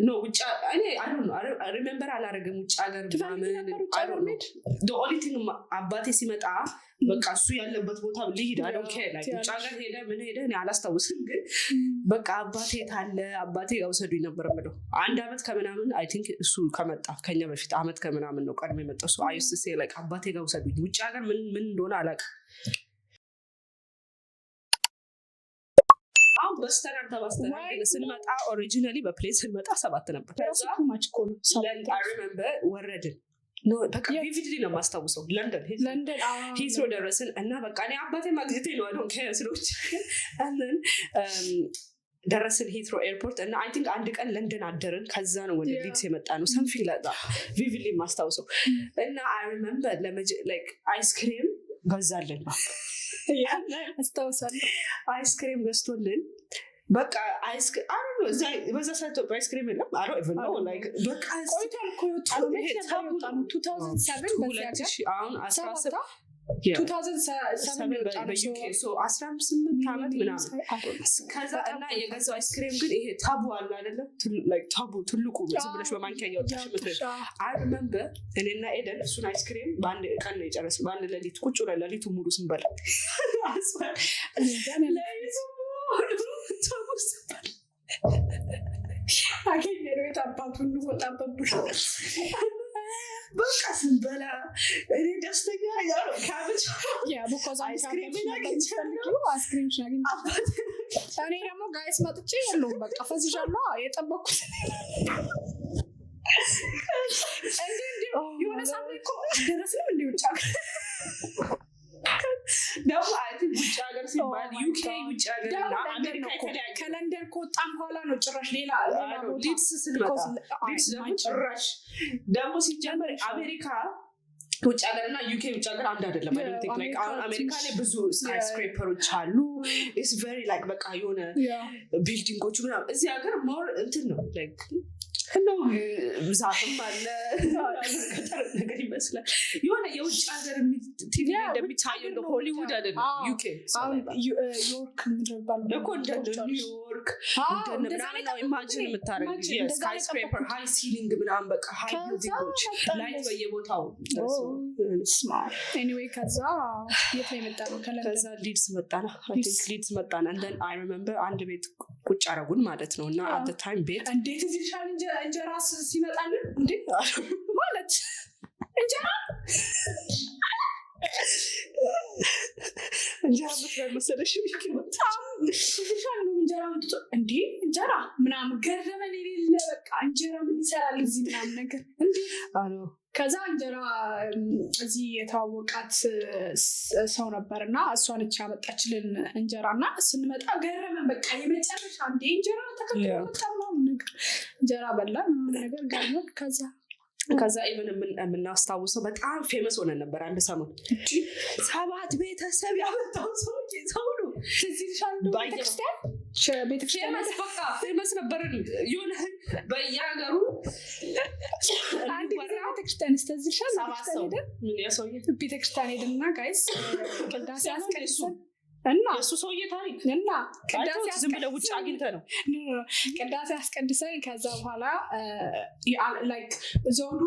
no፣ ውጭ እኔ I don't know፣ remember አላረግም ውጭ ሀገር ትፈልጊ ምናምን። ነበር ውጭ I ሀገር don't know. መሄድ? The only thing አባቴ ሲመጣ በቃ እሱ ያለበት ቦታ ልሂድ፣ I don't care like ውጭ ሀገር ሄደ ምን ሄደ እኔ አላስታውስም፣ ግን በቃ አባቴ ታለ አባቴ ጋር ውሰዱኝ ነበር የምለው። አንድ አመት ከምናምን I think እሱ ከመጣ ከኛ በፊት አመት ከምናምን ነው ቀድሞ የመጣው። So I used to say like አባቴ ጋር ውሰዱኝ፣ ውጭ ሀገር ምን ምን እንደሆነ አላውቅም። አሁን በስተናል ተባስተናል፣ ግን ስንመጣ originally በ plane ስንመጣ ሰባት ነበር። ራሱ too much እኮ ነው ሰባት። I remember ወረድን። No፣ በቃ vividly ነው የማስታውሰው። ለንደን ለንደን ሂትሮ ደረስን እና በቃ እኔ አባቴ ማግኘቴ ነው፣ I don't care ስሎች። And then ደረስን ሂትሮ airport እና I think አንድ ቀን ለንደን አደርን። ከዛ ነው ወደ ሊድስ የመጣ ነው፣ something like that vividly የማስታውሰው። እና I remember አይስክሬም ገዛልን። አስታውሳለሁ። አይስክሬም ገዝቶልን በቃ በዛ ሰዓት ኢትዮጵያ አይስክሬም የለም። I don't even know like በቃ ቆይቷል እኮ የወጣ ነው። መቼ ነበር የወጣ ነው? 2007 በዚህ ሁለት ሀገር ሺህ አሁን አስራ ሰባት 2007 የወጣ ነው። በ UK 18 ዓመት ምናምን። ከዛ እና የገዛው አይስክሬም ግን ይሄ tub ኡ አለ አይደለም? Like tub ኡ ትልቁ ዝም ብለሽ በማንኪያ እያወጣሽ የምትበይው። I remember እኔና ኤደን እሱን አይስክሬም በአንድ ቀን ነው የጨረስነው። በአንድ ሌሊት ቁጭ ብለን ሌሊቱ ሙሉ ስንበላ፣ ሌሊቱ ሙሉ tub ኡ ስንበላ። አገኘነው የት አባቱ እንወጣበት ብሎ። በቃ ስንበላ እኔ ደስተኛ ያው cabbage Yeah፣ because አንቺ አይስክሬሜን አባትሽ ነበር አግኝቻለሁ። የምትፈልጊው፣ አይስክሬምሽን አግኝቻለሁ። እኔ ደግሞ guys መጥቼ የለውም፣ በቃ ፈዝዣለሁ። የጠበኩት እንዴ እንዴ የሆነ ሰዓት ላይ እኮ አልደረስንም እንደ ውጭ ሀገር። ደግሞ I think ውጭ ሀገር ሲባል Oh my UK God. ውጭ ሀገር ደግሞ እና ለንደን አሜሪካ ነው እኮ። የተለያየ። ከለንደን ከወጣም በኋላ ነው ጭራሽ ሌላ ሌላ ቦታ። ሊድስ ስንመጣ Because ሊድስ ደግሞ ማይችል። ጭራሽ ደግሞ ሲጀመር አሜሪካ ውጭ ሀገር እና UK ውጭ ሀገር አንድ አይደለም። I don't think like አሁን አሜሪካ ላይ ብዙ skyscraper ኦች አሉ። It's very like በቃ የሆነ building ኦቹ ምናምን። እዚህ ሀገር more እንትን ነው like ነው፣ ዛፍም አለ፣ ገጠር ነገር ይመስላል። የሆነ የውጭ ሀገር ቲቪ እንደሚታየው እንደ ሆሊውድ አይደለም። UK አሁን ዮርክ ምንድን ነው የሚባለው? እኮ እንደ ኒውዮርክ ምናምን ነው imagine የምታደርጊው። Skyscraper፣ high ceiling ምናምን፣ በቃ high building ኦች፣ light በየቦታው። Anyway፣ ከዛ የት ነው የመጣነው? ከለንደን። ከዛ ሊድስ መጣና፣ ሊድስ መጣና and then I remember አንድ ቤት ቁጭ አረጉን ማለት ነው። እና at time ቤት እንዴት እዚህ ይሻል እንጀራ ሲመጣልን እንዴ፣ ማለት እንጀራ እንጀራ ምትበል መሰለሽ? ይሻል ነው እንጀራ መጥቶ እንዴ እንጀራ ምናምን ገረመን። የሌለ በቃ እንጀራ ምን ይሰራል እዚህ ምናምን ነገር እንዴ። ከዛ እንጀራ እዚህ የተዋወቃት ሰው ነበር እና እሷ ነች ያመጣችልን እንጀራ። እና ስንመጣ ገረመን በቃ የመጨረሻ፣ እንዴ እንጀራ ተከትሎ መጣ ምናምን ነገር፣ እንጀራ በላን ምናምን ነገር ገርመን ከዛ ከዛ even የምናስታውሰው በጣም famous ሆነን ነበር አንድ ሰሞን። ሰባት ቤተሰብ ያመጣው ሰውዬ ሰው ነው። ትዝ ይልሻል ቤተክርስቲያን ቤተክርስቲያን Famous፣ በቃ famous ነበርን። የሆነ በየሀገሩ አንድ ጊዜ ቤተክርስቲያን ትዝ ይልሻል? ሰባት ቤተክርስቲያን ሰው ሄደን ምን ያ ሰውዬ ቤተክርስቲያን ሄደንና guys ቅዳሴ ነው አስቀድሰን እና የእሱ ሰውዬ ታሪክ እና ቅዳሴ አይተውት ዝም ብለህ ውጭ አግኝተህ ነው። No፣ ቅዳሴ አስቀድሰን ከዛ በኋላ like ዘውዱ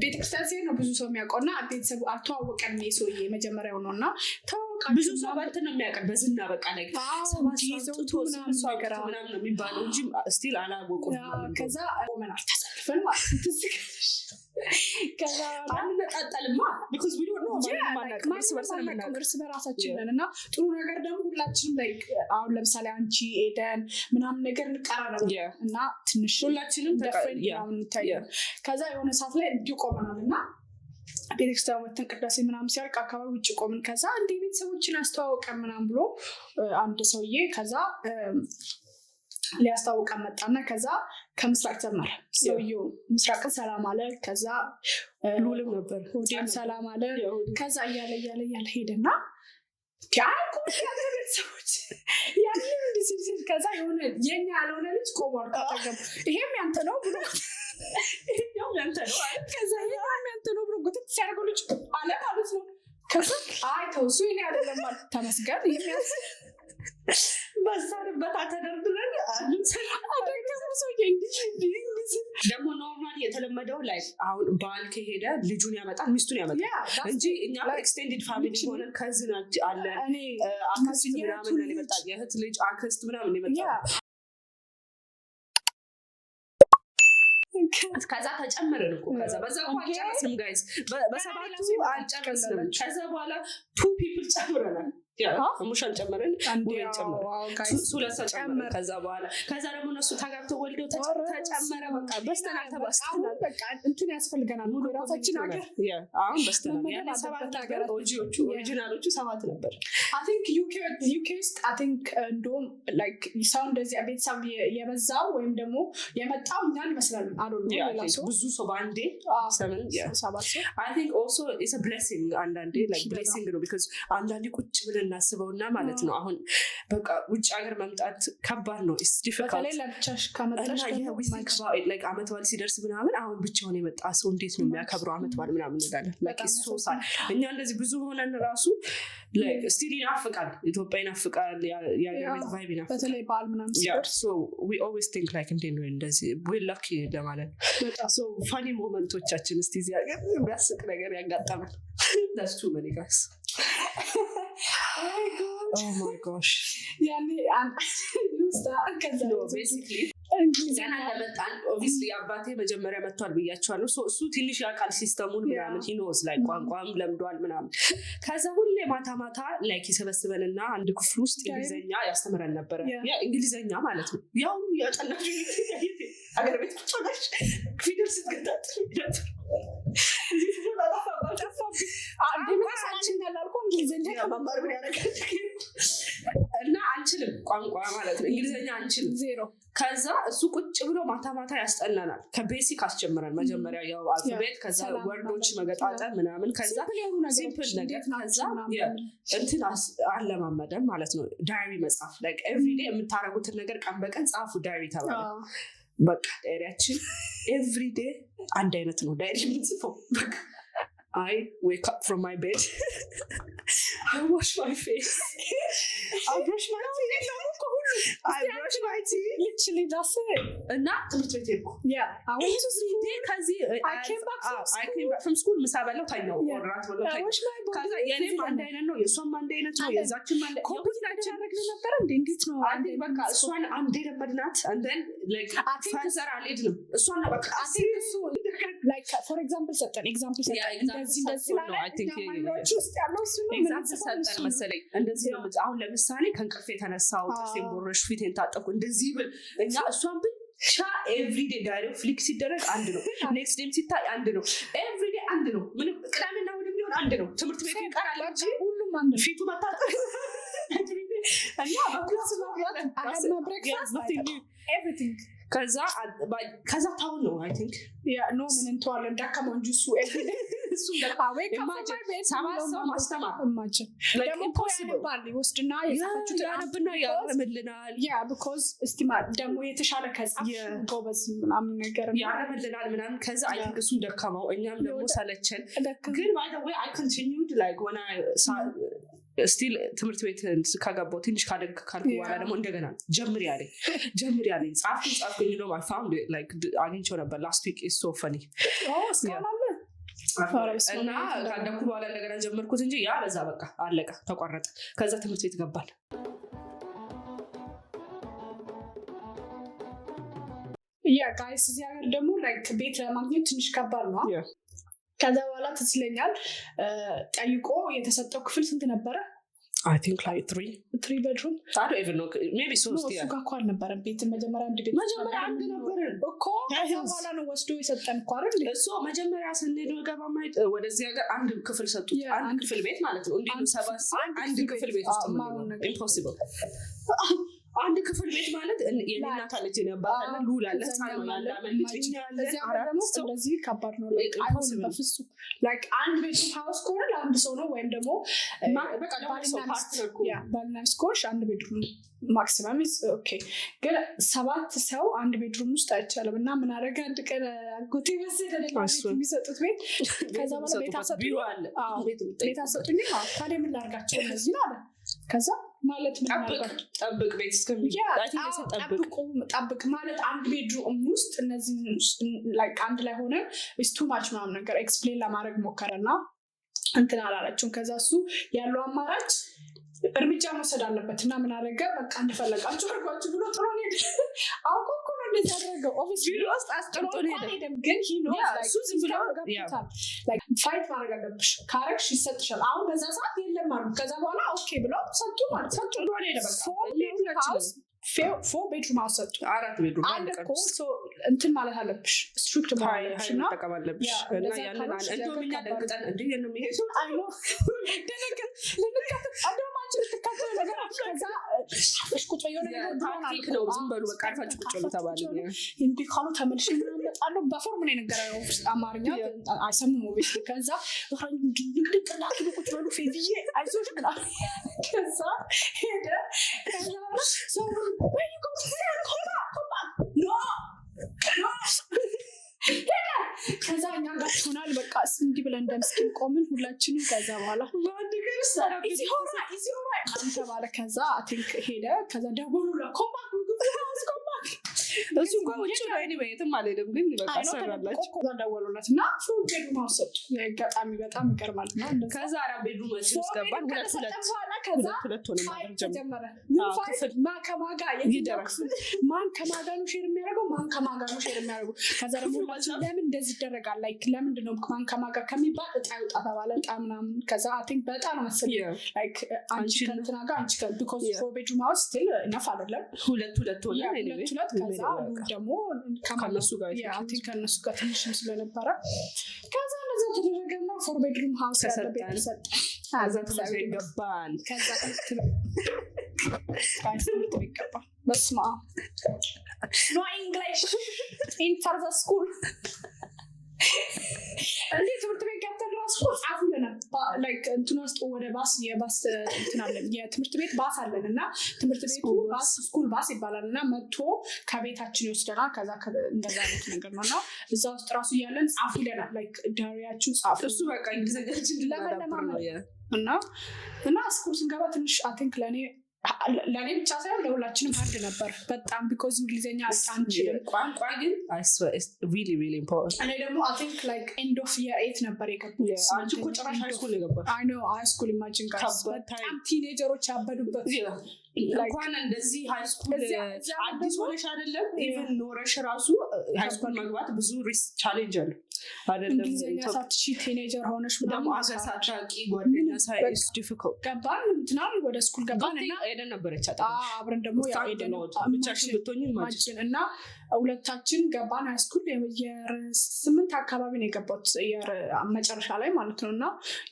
ቤተክርስቲያን ሲሄድ ነው ብዙ ሰው የሚያውቀው እና ቤተሰቡ አልተዋወቀንም። የሰውዬ መጀመሪያው ነው እና ተዋወቃችሁ ብዙ ሰው በእንትን ነው የሚያውቀን፣ በዝና በቃ ላይ አዎ፣ ሰባት እንዲህ ሰው ዘውዱ አምጥቶ ምናምን ስምንት ሰው ነገር አምጥቶ ምናምን ነው የሚባለው እንጂ still አላወቁም። ከዛ ቆመናል ተሰልፈን ማለት ነው። ትዝ ካለሽ ከዛ በኋላ አንነጣጠልማ because we don't know። Yeah, ማንም like አናውቅም። እርስ በርስ ነው ማንንም አናውቅም፣ የምናውቀው። እርስ በራሳችን ነን። እና ጥሩ ነገር ደግሞ ሁላችንም like አሁን ለምሳሌ አንቺ፣ ኤደን ምናምን ነገር እንቀራረብ እና ትንሽ ሁላችንም እንደ friend ምናምን እንታያለን። ከዛ የሆነ ሰዓት ላይ እንዲሁ ቆመናል እና ቤተክርስቲያን ወተን ቅዳሴ ምናምን ሲያልቅ አካባቢ ውጭ ቆምን። ከዛ እንዲህ ቤተሰቦችን አስተዋወቀን ምናምን ብሎ አንድ ሰውዬ ከዛ ሊያስተዋውቀን መጣና ከዛ ከምስራቅ ጀመረ ሰውየው። ምስራቅን ሰላም አለ። ከዛ ሉልም ነበር። ሆዴን ሰላም አለ። ከዛ እያለ እያለ እያለ ሄደና ያልኩ ቤተሰቦች ያንን እንዲህ ሲል ሲል ከዛ የሆነ የኛ ያልሆነ ልጅ ቆሟል ካጠገቡ። ይሄም ያንተ ነው ብሎ ይሄኛውም ያንተ ነው አለ። ከዛ ይሄም ያንተ ነው ብሎ ጉትት ሲያደርገው ልጅ አለ ማለት ነው። ከዛ አይ ተው እሱ የኔ አይደለም አለ። ተመስገን፣ ይሄም ያንተ በዛንበት ተደርድረን አደገሙ ሰውዬ እንዲህ እንዲህ እንዲህ ሲል ደግሞ normal የተለመደው ላይ አሁን ባል ከሄደ ልጁን ያመጣል፣ ሚስቱን ያመጣል እንጂ እኛ extended family ሆነን cousin አለ፣ እኔ አክስት የእህቱ ምናምን ልጅ። የመጣ፣ የእህት ልጅ፣ አክስት ምናምን የመጣ። ከዛ ተጨመረን እኮ። ከዛ በዛ እኮ አልጨረስንም guys፣ በሰባቱ አልጨረስንም። ከዛ በኋላ two people ጨምረናል። ሙሻን ጨመረን፣ ውቤን ጨመረን፣ ሁለት ሰው ጨመረን። ከዛ በኋላ ከዛ ደግሞ እነሱ ተጋብተው ወልደው ተጨመረ። በቃ በስተናል፣ ተባስተናል። በቃ እንትን ያስፈልገናል ሙሉ የራሳችን ሀገር አሁን በስተናል። መመደብ ያኔ ሰባት አለበት ነበር። ሀገራችን። OG ዎቹ፣ original ኦቹ ሰባት ነበር። I think UK ውስጥ I think እንደውም like ሰው እንደዚህ ቤተሰብ የበዛው ወይም ደግሞ የመጣው እኛን ይመስላል አሉ ሌላ ሰው ብዙ ሰው በአንዴ seven. ሰባት ሰው። I think also it's blessing አንዳንዴ፣ like blessing ነው because አንዳንዴ ቁጭ ብለን እናስበውና ማለት ነው አሁን በቃ ውጭ ሀገር መምጣት ከባድ ነው። It's difficult። በተለይ ለብቻሽ ከመጣሽ እና like አመት በዓል ሲደርስ ምናምን አሁን ብቻውን የመጣ ሰው እንዴት ነው የሚያከብረው አመት በዓል ምናምን እንላለን። Like it's so sad። እኛ እንደዚህ ብዙ ሆነን ራሱ still ይናፍቃል፣ ኢትዮጵያ ይናፍቃል፣ የሀገር ቤት vibe ይናፍቃል። በተለይ በዓል ምናምን ሲደርስ። So we always think like እንዴት ነው እንደዚህ፣ we lucky ለማለት። So funny moment ኦቻችን እስቲ፣ እዚህ ሀገር የሚያስቅ ነገር ያጋጠመን። That's too many, guys. Oh my gosh. ያኔ ከዛ No, basically ገና እንደመጣን obviously አባቴ መጀመሪያ መጥቷል ብያቸዋለሁ። So እሱ ትንሽ ያውቃል system ኡን ምናምን፣ he knows like ቋንቋም ለምዷል ምናምን። ከዛ ሁሌ ማታ ማታ like ይሰበስበንና አንድ ክፍል ውስጥ እንግሊዝኛ ያስተምረን ነበረ። Yeah፣ እንግሊዝኛ ማለት ነው። ያው ያጠናችሁ ሀገር ቤት ቁጭ ብለሽ ፊደል ስትገጣጥሚ ነበር። ያላልኩ እንግሊዝኛ መማር ምን ያደርጋል? እና አንችልም ቋንቋ ማለት ነው፣ እንግሊዝኛ አንችልም። ዜሮ። ከዛ እሱ ቁጭ ብሎ ማታ ማታ ያስጠናናል። ከ basic አስጀምረን መጀመሪያ ያው alphabet፣ ከዛ ሰላም word ኦች ማለት መገጣጠም ምናምን፣ ከዛ simple የሆኑ ነገሮች simple ነገር እንዴት ናቸው ከዛ ምናምን እንትን አለማመደን ማለት ነው። Diary መጻፍ፣ like everyday የምታደርጉትን ነገር ቀን በቀን ጻፉ diary ተባለ። በቃ diary ያችን every day አንድ አይነት ነው diary የምንጽፈው። በቃ I wake up from my bed, I wash my face, I brush my teeth, I brush my teeth. Literally, that's it. እና ትምህርት ቤት ሄድኩ። Yeah, I went to Every day ከዚህ I came back from I came back from school፣ ምሳ በላው፣ ተኛው፣ እራት በላው፣ I ተኛው። wash my body. ከዛ የኔም አንድ አይነት ነው፣ የእሷም አንድ አይነት ነው፣ አንድ የዛችም አንድ ኮፒ የሁላችን ያደረግን ነበረ እንዴ? እንዴት ነው? አንዴ በቃ እሷን አንዴ ለመድናት and then like I think further አልሄድንም። እሷን ነው በቃ I think እሱ like for example ሰጠን፣ example Yeah, ሰጠን። example እንደዚህ እንደዚህ ሰጥቶን ነው። ላለ I think እኛ አይምሯችን ውስጥ ያለው እሱ ነው። Example የምንጽፈው ሰጠን እሱ ነው። መሰለኝ። እንደዚህ ነው አሁን ለምሳሌ ከእንቅልፍ የተነሳው፣ ጥርሴን ቦረሽ፣ ፊቴን ታጠብኩ፣ እንደዚህ ብል እኛ እሷን ብቻ everyday diary ው flick ሲደረግ አንድ ነው። Next day ም ሲታይ አንድ ነው። Everyday አንድ ነው። ምንም ቅዳሜና እሑድም ቢሆን አንድ ነው። ትምህርት ቤቱ ይቀራል እንጂ ሁሉም አንድ ነው። ፊቱ መታጠብ እና ቁርስ መብላት፣ I had my breakfast, nothing new. Everything. ከዛ town ነው I think. Yeah, no፣ ምን እንተዋለን፣ ደከመው እንጂ እሱ everyday እሱም Imagine, 7 ሰው ማስተማር Imagine. Like ደግሞ እኮ impossible. ያነባል፣ ይወስድና የጻፈችሁትን ያነብና ያርምልናል። Yeah, because እስቲ ደግሞ የተሻለ ከጻፍ ጎበዝ ምናምን ነገር እና ያርምልናል ምናምን። ከዛ I think እሱም ደከመው፣ እኛም ደግሞ ሰለቸን። ደከመው። ግን by the way, I continued like when I still ትምህርት ቤት ከገባሁ ትንሽ ካደግ ካልኩ በኋላ ደግሞ እንደገና ጀምሪ አለኝ፣ ጀምሪ አለኝ። ጻፍኩኝ ጻፍኩኝ ነው፣ I found like አግኝቼው ነበር last week. It's so funny. ኦ፣ እስካሁን አለ? ኧረ በስመ አብ። እና ካደግኩ በኋላ እንደገና ጀመርኩት እንጂ ያ በዛ በቃ አለቀ፣ ተቋረጠ። ከዛ ትምህርት ቤት ገባል። Yeah guys፣ እዚህ ሀገር ደግሞ like ቤት ለማግኘት ትንሽ ከባድ ነው። ከዛ በኋላ ትዝ ይለኛል ጠይቆ የተሰጠው ክፍል ስንት ነበረ? I think like three. Three bedroom. I don't even know, maybe ሶስት። እሱ ጋር እኮ አልነበረም ቤት፣ መጀመሪያ አንድ ቤት መጀመሪያ አንድ ነበር። እኮ። ከዛ በኋላ ነው ወስዶ የሰጠን እኮ አይደል? እሱ መጀመሪያ ስንሄድ ገባ ማየት ወደዚህ ሀገር አንድ ክፍል ሰጡት። አንድ ክፍል ቤት ማለት ነው። እንዴት ነው 7 ሰው አንድ ክፍል ቤት ውስጥ? ማይሆን ነገር። Impossible። አንድ ክፍል ቤት ማለት የኔ እናት አለች፣ የኔ አባት አለ፣ ሉል አለ፣ ህፃን ነው፣ የአንድ ዓመት ልጅ፣ እኛ አለን፣ እዚህ ሀገር አራት ደግሞ ሰው። እንደዚህ ከባድ ነው። Like አይሆንም። Impossible. በፍጹም። Like አንድ bedroom house ከሆነ ለአንድ ሰው ነው ወይም ደግሞ በቃ ለሁለት ሰው ባልና ሚስት partner እኮ። Yeah፣ ባልና ሚስት ከሆንሽ አንድ bedroom maximum okay። ግን 7 ሰው አንድ bedroom ውስጥ አይቻልም። እና ምን አደረገ፣ አንድ ቀን አጎቴ መሰለኝ ሌላ ቤት የሚሰጡት ቤት፣ ከዛ በኋላ ቤት የሚሰጡበት አሰጡኝ። ቢሮ አለ። አዎ፣ ቤት የሚጠይቁበት። ቤት አሰጡኝም። አዎ፣ ታዲያ ምን ላድርጋቸው እነዚህ ነው አለ። ከዛ ማለት ምን ጠብቅ ላድርጋቸው? ጠብቅ ቤት እስከሚ Yeah፣ I think they said ጠብቅ። ጠብቁ፣ ጠብቅ ማለት አንድ bedroom ውስጥ እነዚህ like አንድ ላይ ሆነ too much ምናምን ነገር explain ለማድረግ ሞከረና እንትን አላለችውም። ከዛ እሱ ያለው አማራጭ እርምጃ መውሰድ አለበት እና ምን አደረገ? በቃ እንደፈለጋችሁ አድርጓችሁ ብሎ ጥሎን ሄደ። አውቆ እኮ ነው እንደዚህ ያደረገው። Obviously ቢሮ ውስጥ አስቀምጦ ጥሎ ሄደ። አልሄደም፣ ግን he knows, Yeah, like እሱ ዝም ብሎ system ገብቶታል። Like fight ማድረግ አለብሽ፣ ካረግሽ ይሰጥሻል። አሁን በዛ ሰዓት የለም አሉ። ከዛ በኋላ okay ብለው ሰጡ ማለት ሰጡ። ጥሎ ሄደ በቃ። Four bedroom house፣ four bedroom house ሰጡ። አራት bedroom አለ አንድ ቀን እኮ ውስጥ። So እንትን ማለት አለብሽ፣ strict መሆን ሀይል አለብሽ ሀይል እና መጠቀም አለብሽ። Yeah፣ እና እንደዛ ያንን ካልሆንሽ እንደውም እኛ ከባድ ነው። ደንግጠን እንዴ የለም ይሄ ሰው I know፣ ደነገጥ ልንከተል፣ እንደውም አንቺ ልትከተል ነገር አለሽ። ከዛ አርፈሽ ቁጭ በይ የሆነ ነገር ብሎናል ታክቲክ እኮ። ነው። ዝም በሉ በቃ፣ አርፋችሁ ቁጭ በሉ ተባልን። አርፋችሁ ቁጭ በሉ። እንዲህ ካሉ ተመልሼ ምናምን እመጣለሁ። በ form ነው የነገረው፣ አማርኛ አይሰሙም obviously። ከዛ ንቅንቅ እንዳትሉ ቁጭ በሉ፣ ፌቪዬ አይዞሽ ምናምን። ከዛ ሄደ። ከዛ በኋላ ሰው "Where you go? Come back, come back." No, no። ሄደ። ከዛ እኛ ጋር ትሆናል በቃ እንዲህ ብለን እንደ ምስኪን ቆምን ሁላችንም። ከዛ በኋላ በአንድ ቀን ውስጥ አራት "Is he alright? Is he alright?" ምናምን ተባለ። ከዛ I think ሄደ። ከዛ ደወሉ "Come back, come back." እሱ እንኳን ውጭ ነው anyway፣ የትም አልሄድም፣ ግን በቃ I know፣ ተደብቆ ሰራላችሁ። እኮ እዛ ደወሉለት እና four bedroom house ሰጡ። አጋጣሚ በጣም ይገርማል። እና እንደዛ ከዛ አራት bedroom ውስጥ ገባን። ሁለት ከተሰጠ ሁለት በኋላ ከዛ ሁለት ሁለት ሆነ fight ማድረግ ጀመርን። ተጀመረ። ምን አዎ፣ fight? ክፍል ማ ከማጋ የትኛው ይደረግ። ክፍል፣ ማን ከማጋ ነው share የሚያደርገው፣ ማን ከማጋ ነው share የሚያደርገው? ከዛ ደግሞ ክፍሉ ሁላችን በዛ። ለምን እንደዚህ ይደረጋል? Like ለምንድን ነው ማን ከማጋ ከሚባል እጣ ይውጣ ተባለ። እጣ ምናምን። ከዛ I think በጣም ነው መሰለኝ like አንቺ ከእንትና ጋር፣ አንቺ because four bedroom house still enough አይደለም። ሁለት ሁለት ሆነ። Yeah፣ anyway፣ ሁለት ሁለት። ከዛ በቃ ደግሞ ከነሱ ጋር Yeah፣ I think ከእነሱ ጋር ትንሽም ስለነበረ ከዛ እንደዛ ተደረገና four bedroom house ያለ ቤት ተሰጠን። ተሰጠ። ከዛ ትምህርት ቤት ገባን። ከዛ ትምህርት ቤት፣ guys፣ ትምህርት ቤት ገባን። በስመ አብ፣ no English enter the school። እንዴ፣ ትምህርት ቤት ገብተን ራሱ እኮ ጻፉ ይለናል። Like እንትን ውስጥ ወደ ባስ፣ የባስ እንትን አለን፣ የትምህርት ቤት ባስ አለን እና ትምህርት ቤቱ School bus. ባስ፣ school bus ይባላል እና መጥቶ ከቤታችን ይወስደናል። ከዛ እንደዛ አይነት ነገር ነው እና እዛ ውስጥ ራሱ እያለን ጻፉ ይለናል። Like diary ያችሁ ጻፉ። እሱ በቃ እንግሊዝኛችን እንድናዳብር ነው። እና school ስንገባ ትንሽ I think ለእኔ ብቻ ሳይሆን ለሁላችንም hard ነበር በጣም because እንግሊዝኛ አንችልም። ቋንቋ ግን I swear it's really, really important. እኔ ደግሞ I think like end of year 8 ነበር የገቡት። አንቺ እኮ ጭራሽ high school ነው የገባሽ። I know, high school, imagine guys. ከባድ በጣም time. Teenager ኦች ያበዱበት። እንኳን እንደዚህ high school እዚያ አዲስ ሆነሽ አይደለም፣ even ኖረሽ ራሱ high school መግባት ብዙ risk challenge አለ አይደለም? እንግሊዝኛ ሳትሺ teenager ሆነሽ ደግሞ ምናምን አገር ሳታውቂ ጓደኛ ሳይ በቃ። It's difficult. ገባን እንትናል ወደ school ገባን እና ኤደን ነበረች አጠገብሽ። አብረን ደግሞ ያው ኤደን ብቻሽን ብትሆኚ imagine. Imagine. እና ሁለታችን ገባን high school። Year 8 አካባቢ ነው የገባሁት፣ year መጨረሻ ላይ ማለት ነው። እና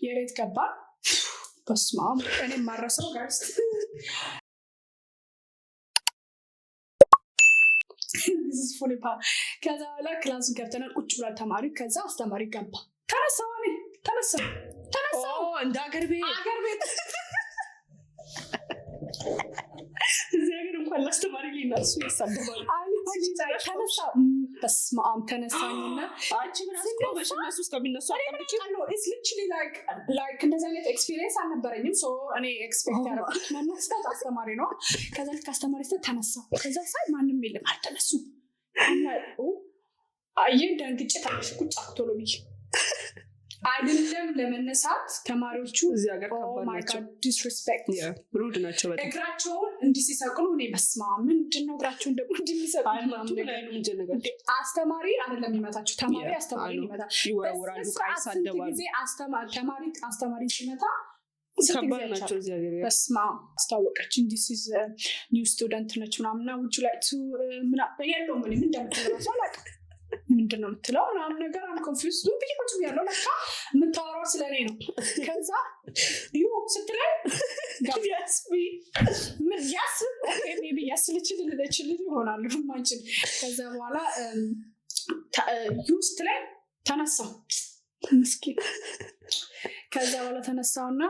year 8 ገባን። በስመ አብ፣ እኔ የማረሰው guys, this is funny part. ከዛ በኋላ class ገብተናል። ቁጭ ብሏል ተማሪ። ከዛ አስተማሪ ገባ። ተነሳው፣ እኔ ተነሳው ተነሳው። ኦ፣ እንደ ሀገር ቤት። አገር ቤት። እዚህ ሀገር እንኳን ለአስተማሪ ሊነሱ ይሳደባሉ። ተነሳ፣ በስመ አብ ተነሳኝና አንቺ ምን አስቆመሽ? እነሱ እስከሚነሱ አጠብቂ። Like እንደዚህ አይነት experience አልነበረኝም። So እኔ expect ያደረኩት መነሳት አስተማሪ ነው። ከዛ ልክ አስተማሪ ስትል ተነሳው። ከዛ ሳይ ማንም የለም፣ አልተነሱም። አየህ፣ ደንግጬ ታሽ ቁጭ አልኩ ቶሎ ብዬ። አይደለም ለመነሳት ተማሪዎቹ እዚህ ሀገር ከባድ ናቸው። Disrespect. Rude ናቸው በጣም። እግራቸውን እንዲህ ሲሰቅሉ እኔ በስመ አብ፣ ምንድን ነው እግራቸውን ደግሞ እንዲህ የሚሰቅሉ ምናምን አይመቱም ነገር። አይሉም እንጂ ነገር እንዴ፣ አስተማሪ አይደለም የሚመታቸው፣ ተማሪ አስተማሪ አሉ። ይመታል። ይወረውራሉ፣ በስነ ዕቃ ስርዓት ስንት ይሳደባሉ። ጊዜ ተማሪ አስተማሪ ሲመታ ስንት ከባድ ጊዜ ናቸው አይቻልም። እዚህ ሀገር። በስመ አብ፣ አስታወቀች እንዲህ this new student ነች ምናምን እና would you like to ምናምን የለውም። እኔ ምን እንደምትለው እራሱ አላውቅም። ምንድን ነው የምትለው ምናምን ነገር I'm confused፣ ዝም ብዬ ቁጭ ብያለሁ። ለካ የምታወራው ስለ እኔ ነው። ከዛ you ስትለኝ Yes, me. ምን yes, maybe yes ልችል ልችል ይሆናል ማንችል። ከዛ በኋላ you ስትለኝ ተነሳው ምስኪን። ከዛ በኋላ ተነሳውና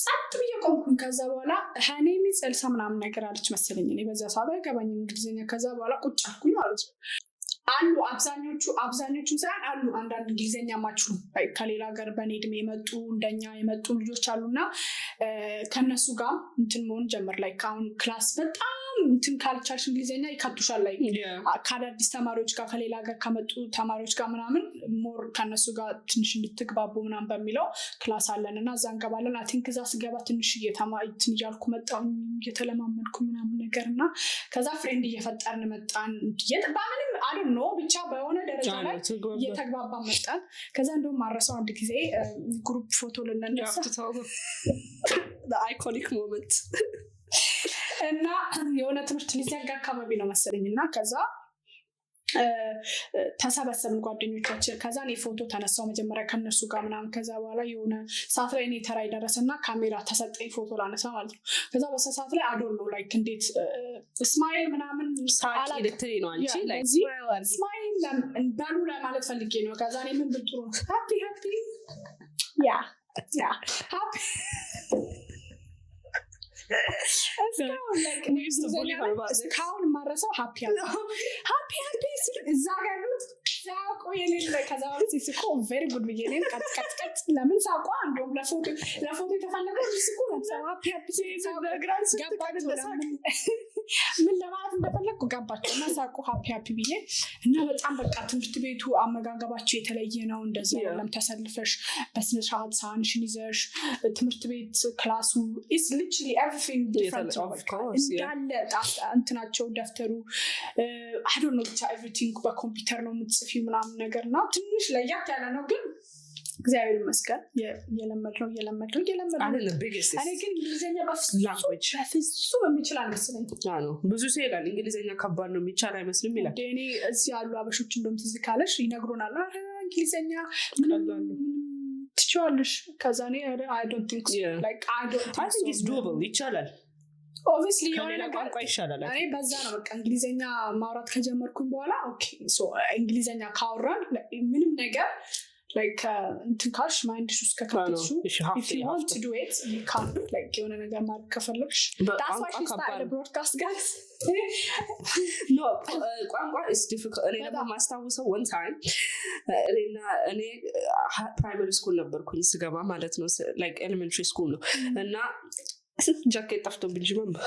ጸጥ ብዬ ቆምኩኝ። ከዛ በኋላ her name is ኤልሳ ምናምን ነገር አለች መሰለኝ። እኔ በዛ ሰዓት አይገባኝም እንግሊዝኛ። ከዛ በኋላ ቁጭ አልኩኝ ማለት ነው። አሉ አብዛኞቹ፣ አብዛኞቹም ሳይሆን አሉ አንዳንድ እንግሊዝኛ ማይችሉ ከሌላ ሀገር በእኔ እድሜ የመጡ፣ እንደኛ የመጡ ልጆች አሉና ከእነሱ ጋር እንትን መሆን ጀመር። Like አሁን class በጣም እንትን ካልቻልሽ እንግሊዝኛ ይከቱሻል። Like ከአዳዲስ ተማሪዎች ጋር፣ ከሌላ ሀገር ከመጡ ተማሪዎች ጋር ምናምን more ከእነሱ ጋር ትንሽ እንድትግባቡ ምናምን በሚለው class አለን እና እዛ እንገባለን። I think እዛ ስገባ ትንሽ እንትን እያልኩ መጣሁ፣ እየተለማመድኩ ምናምን ነገር እና ከዛ friend እየፈጠርን መጣን። በምንም I don't know ብቻ በሆነ ደረጃ ላይ እየተግባባን መጣን። ከዛ እንደውም ማረሰው አንድ ጊዜ group ፎቶ ልንነሳ Iconic moment. እና የሆነ ትምህርት ሊዘጋ አካባቢ ነው መሰለኝ እና ከዛ ተሰበሰብን ጓደኞቻችን። ከዛ እኔ ፎቶ ተነሳው መጀመሪያ ከነሱ ጋር ምናምን። ከዛ በኋላ የሆነ ሰዓት ላይ እኔ ተራ ደረሰና ካሜራ ተሰጠኝ ፎቶ ላነሳ ማለት ነው። ከዛ በዛ ሰዓት ላይ I don't know like እንዴት smile ምናምን ሳቂ አላውቅም። ልትይ ነው አንቺ Yeah, like እዚህ smile በሉ ለማለት ፈልጌ ነው። ከዛ እኔ ምን ብል ጥሩ ነው? Happy happy, yeah yeah happy። እስካሁን like We used to bully her about this. እስካሁን የማረሰው happy happy happy ሲል እዛ ጋር ያሉት ሳቁ የሌለ። ከዛ በኋላ ሲስቁ very good ብዬ እኔም ቀጥ ቀጥ ቀጥ። ለምን ሳቋ? እንደውም ለፎቶ የተፈለገው ሲስቁ ነው። ሰው happy happy ሲል ሳቁ። ገባቸው፣ ምን ለማለት እንደፈለግኩ ገባቸው እና ሳቁ happy happy ብዬ። እና በጣም በቃ ትምህርት ቤቱ አመጋገባቸው የተለየ ነው። እንደዚህ አይደለም ተሰልፈሽ በስነስርዓት ሳህንሽን ይዘሽ ትምህርት ቤት class ኡ is literally everything different ነው። Of በቃ course, yeah. እንዳለ እንትናቸው ደብተሩ I don't know ብቻ everything በኮምፒውተር ነው የምትጽፊው ምናምን ነገር እና ትንሽ ለየት ያለ ነው። ግን እግዚአብሔር ይመስገን እየለመድነው እየለመድነው እየለመድነው። አይደለም biggest እኔ ግን እንግሊዝኛ በፍጹም language. በፍጹም የሚችል አልመሰለኝም። ነው፣ ብዙ ሰው ይላል እንግሊዝኛ ከባድ ነው፣ የሚቻል አይመስልም ይላል። እንደ እኔ እዚህ ያሉ አበሾች እንደውም ትዝ ካለሽ ይነግሩናል። ኧረ እንግሊዝኛ ምንም ቀላል ነው። ምንም ትችዋለሽ። ከዛ እኔ I don't think like I don't I think it's doable፣ ይቻላል። Obviously የሆነ ከሌላ ነገር ቋንቋ ይሻላል። እኔ በዛ ነው በቃ እንግሊዝኛ ማውራት ከጀመርኩኝ በኋላ okay so እንግሊዝኛ ካወራን ምንም ነገር Like እንትን ካልሽ፣ mind ሽ ውስጥ ከከተትሽው፣ if you want to do it, you can. Like የሆነ ነገር ማድረግ ከፈለግሽ። That's why she started a broadcast, guys. No, ቋንቋ is difficult። እኔ ደግሞ ማስታውሰው one time እኔና እኔ primary school ነበርኩኝ ስገባ ማለት ነው፣ like elementary school ነው፣ እና ጃኬት ጠፍቶብኝ፣ remember፣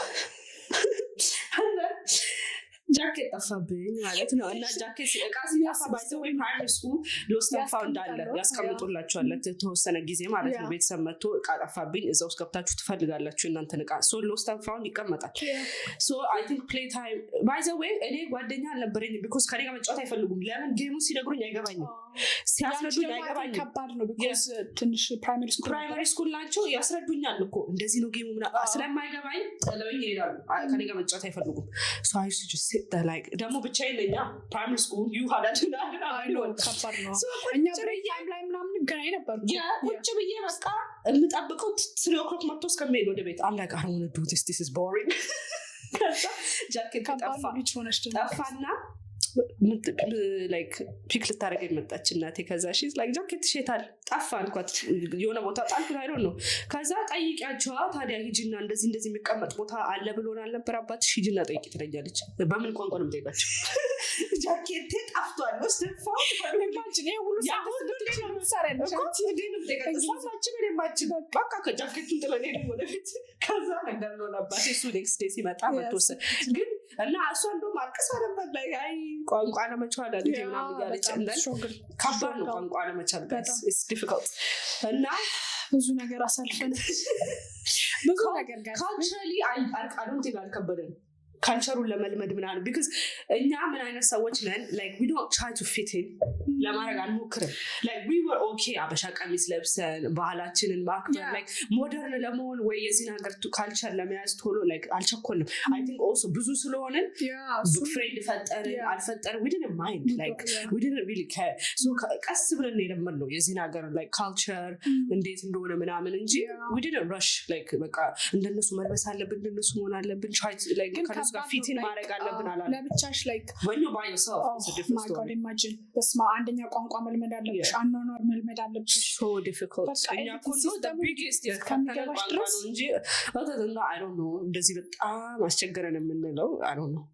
ጃኬት ጠፋብኝ ማለት ነው። እና ጃኬት እቃ ሲጠፋ፣ by the way, primary school lost and found አለ፣ ያስቀምጡላችኋል ለተወሰነ ጊዜ ማለት ነው። ቤተሰብ መጥቶ እቃ ጠፋብኝ፣ እዛ ውስጥ ገብታችሁ ትፈልጋላችሁ እናንተን እቃ። So lost and found ይቀመጣል። So I think play time, by the way, እኔ ጓደኛ አልነበረኝም because ከኔ ጋር መጫወት አይፈልጉም። ለምን game ኡ ሲነግሩኝ አይገባኝም፣ ሲያስረዱኝ አይገባኝም። ከባድ ነው because ትንሽ primary school Primary school ናቸው። ያስረዱኛል እኮ፣ እንደዚህ ነው game ኡ ምናምን፣ ስለማይገባኝ ጥለውኝ ይሄዳሉ። ከኔ ጋር መጫወት አይፈልጉም። So I used to just sit there, like ደግሞ ብቻዬን ነኝ። Primary school, you had ከባድ ነው። እኛ break time ላይ ምናምን እንገናኝ ነበር። ቁጭ ብዬ በቃ የምጠብቀው 3 o'clock መጥቶ እስከሚሄድ ወደ ቤት። I'm like, "I don't wanna do this, this is boring." ከዛ ጃኬት ጠፋ። ልጅ ሆነሽ ጠፋና like pick ልታደረገኝ መጣች እናቴ። ከዛ she's like፣ "ጃኬት የታል?" ጠፋ አልኳት። የሆነ ቦታ ጣልኩት፣ I don't know። ከዛ ጠይቂያቸዋ ታዲያ፣ ሂጂና እንደዚህ እንደዚህ የሚቀመጥ ቦታ አለ ብሎን አልነበር አባትሽ? ሂጂና ጠይቂ ትለኛለች። በምን ቋንቋ ነው የምጠይቃቸው? ጃኬቴ ጠፍቷል። ወስድ ሁሉ በቃ ከጃኬቱን ጥለን ሄድን ወደፊት። ከዛ ነገር ነው አባቴ፣ እሱ next day ሲመጣ መጥቶ ግን እና እሷ እንደውም አልቅሳ ነበር ላይ፣ አይ ቋንቋ ለመቻል ልጄ ምናምን እያለች። ከባድ ነው ቋንቋ ለመቻል፣ difficult እና ብዙ ነገር አሳልፈን፣ ብዙ ነገር ጋር Culturally I don't think አልከበደንም culture ኡን ለመልመድ ምናምን because እኛ ምን አይነት ሰዎች ነን፣ like we don't try to fit in ለማድረግ አንሞክርም። Like we were okay አበሻ ቀሚስ ለብሰን ባህላችንን ማክበር። Like modern ለመሆን ወይ የዚህን ሀገር culture ለመያዝ ቶሎ like አልቸኮልንም። I think also ብዙ ስለሆንን friend ፈጠርን አልፈጠርን we didn't mind, like we didn't really care. So ቀስ ብለን ነው የለመድነው የዚህን ሀገር like culture እንዴት እንደሆነ ምናምን እንጂ we didn't rush, like በቃ እንደነሱ መልበስ አለብን፣ እንደነሱ መሆን አለብን፣ like ከነሱ ጋር fit in ማድረግ አለብን አላለም። ለብቻሽ like When you're by yourself, it's a different story. Imagine፣ በስመ አብ፣ አንደኛ ቋንቋ መልመድ አለብሽ፣ አኗኗር መልመድ አለብሽ። So difficult። እኛ እኮ the biggest የከተለ ቋንቋ ነው እንጂ other than that, I don't know፣ እንደዚህ በጣም አስቸገረን የምንለው I don't know።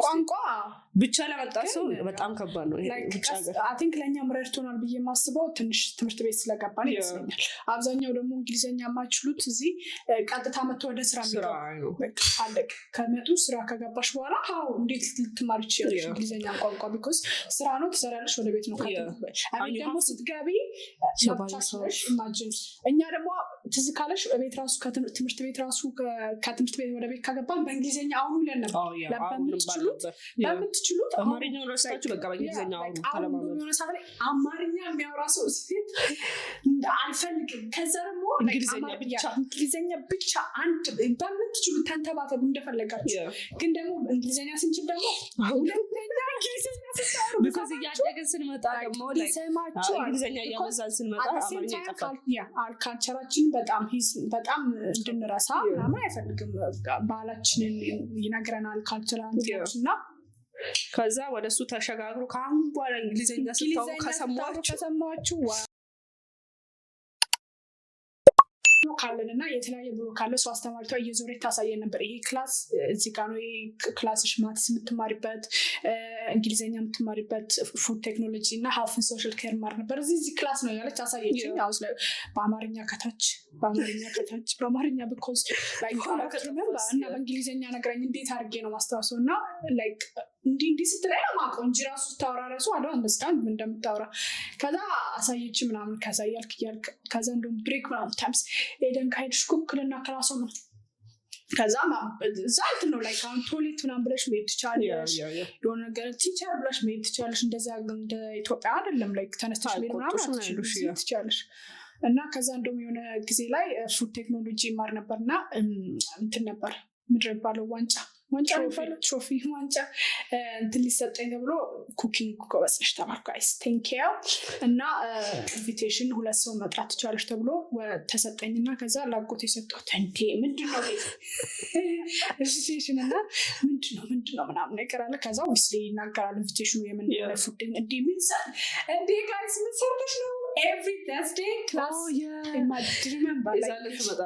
ቋንቋ ብቻ ለመጣ ሰው በጣም ከባድ ነው። I think ለእኛም ረድቶናል ብዬ የማስበው ትንሽ ትምህርት ቤት ስለገባን ይመስለኛል። አብዛኛው ደግሞ እንግሊዝኛ የማይችሉት እዚህ ቀጥታ መጥቶ ወደ ስራ አለቅ ከመጡ፣ ስራ ከገባሽ በኋላ how እንዴት ልትማር ይችላለሽ እንግሊዝኛ ቋንቋ? Because ስራ ነው፣ ትሰሪያለሽ፣ ወደ ቤት ነው። ደግሞ ስትገቢ ለብቻሽ፣ imagine። እኛ ደግሞ ትዝ ካለሽ ቤት ራሱ፣ ትምህርት ቤት ራሱ፣ ከትምህርት ቤት ወደ ቤት ከገባን በእንግሊዝኛ አሁኑ ይለን ነበር። በምትችሉት አማርኛውን ረስታችሁ በቃ በእንግሊዝኛ አውሩ፣ ተለማመዱ። የሆነ ሰዓት ላይ አማርኛ የሚያወራ ሰው ሴት አልፈልግም። ከዛ ደግሞ እንግሊዝኛ ብቻ። እንግሊዝኛ ብቻ፣ አንድ በምትችሉት ተንተባተቡ እንደፈለጋችሁ። ግን ደግሞ እንግሊዝኛ ስንችል ደግሞ ሁለተኛ እንግሊዝኛ ስታወሩ Because እያደግን ስንመጣ ደግሞ ይሰማችኋል። እንግሊዝኛ እያበዛን ስንመጣ አማርኛ ይጠፋል። Culture ኣችን በጣም በጣም እንድንረሳ ምናምን አይፈልግም። ባህላችንን ይነግረናል culture እና ከዛ ወደ እሱ ተሸጋግሮ ከአሁን በኋላ እንግሊዝኛ ስታወሩ ከሰሟችሁ ከሰማችሁ ካለን እና የተለያየ block አለ። ሰው አስተማሪቷ እየዞረች ታሳየን ነበር። ይሄ class እዚህ ጋ ነው፣ ይሄ class ሽ maths የምትማሪበት፣ እንግሊዝኛ የምትማሪበት፣ food technology እና health and social care ማር ነበር። እዚህ class ነው ያለች አሳየችኝ። I was በአማርኛ ከታች፣ በአማርኛ ከታች፣ በአማርኛ because እና በእንግሊዝኛ ነግራኝ እንዴት አድርጌ ነው ማስታወሰው? እና like እንዲህ እንዲህ ስትላይ ነው የማውቀው እንጂ ራሱ ስታወራ ራሱ I don't understand ምን እንደምታወራ። ከዛ አሳየች ምናምን፣ ከዛ እያልክ እያልክ፣ ከዛ እንደውም break ምናምን times ኤደን ካሄድሽ ኩክልና class ኦ ምናምን፣ ከዛ እዛ እንትን ነው like አሁን toilet ምናምን ብለሽ መሄድ ትችላለሽ። የሆነ ነገር teacher ብለሽ መሄድ ትችላለሽ። እንደዛ እንደ ኢትዮጵያ አይደለም፣ like ተነስተሽ መሄድ ምናምን አትችልም፣ ትችላለሽ። እና ከዛ እንደውም የሆነ ጊዜ ላይ food technology ይማር ነበር እና እንትን ነበር፣ ምድር የሚባለው ዋንጫ ዋንጫ የሚባለው trophy ዋንጫ እንትን ሊሰጠኝ ተብሎ cooking ጎበዝ ነሽ ተባልኩ። Guys, thank you። እና invitation ሁለት ሰው መጥራት ትችላለች ተብሎ ተሰጠኝና ከዛ ላጎቴ የሰጠሁት፣ እንዴ ምንድን ነው invitation እና ምንድን ነው ምናምን ነገር አለ። ከዛ obviously ይናገራል invitation ኑ የምን food፣ እንዴ ምን እንዴ guys ምን ሰርተሽ ነው? Every Thursday class, remember,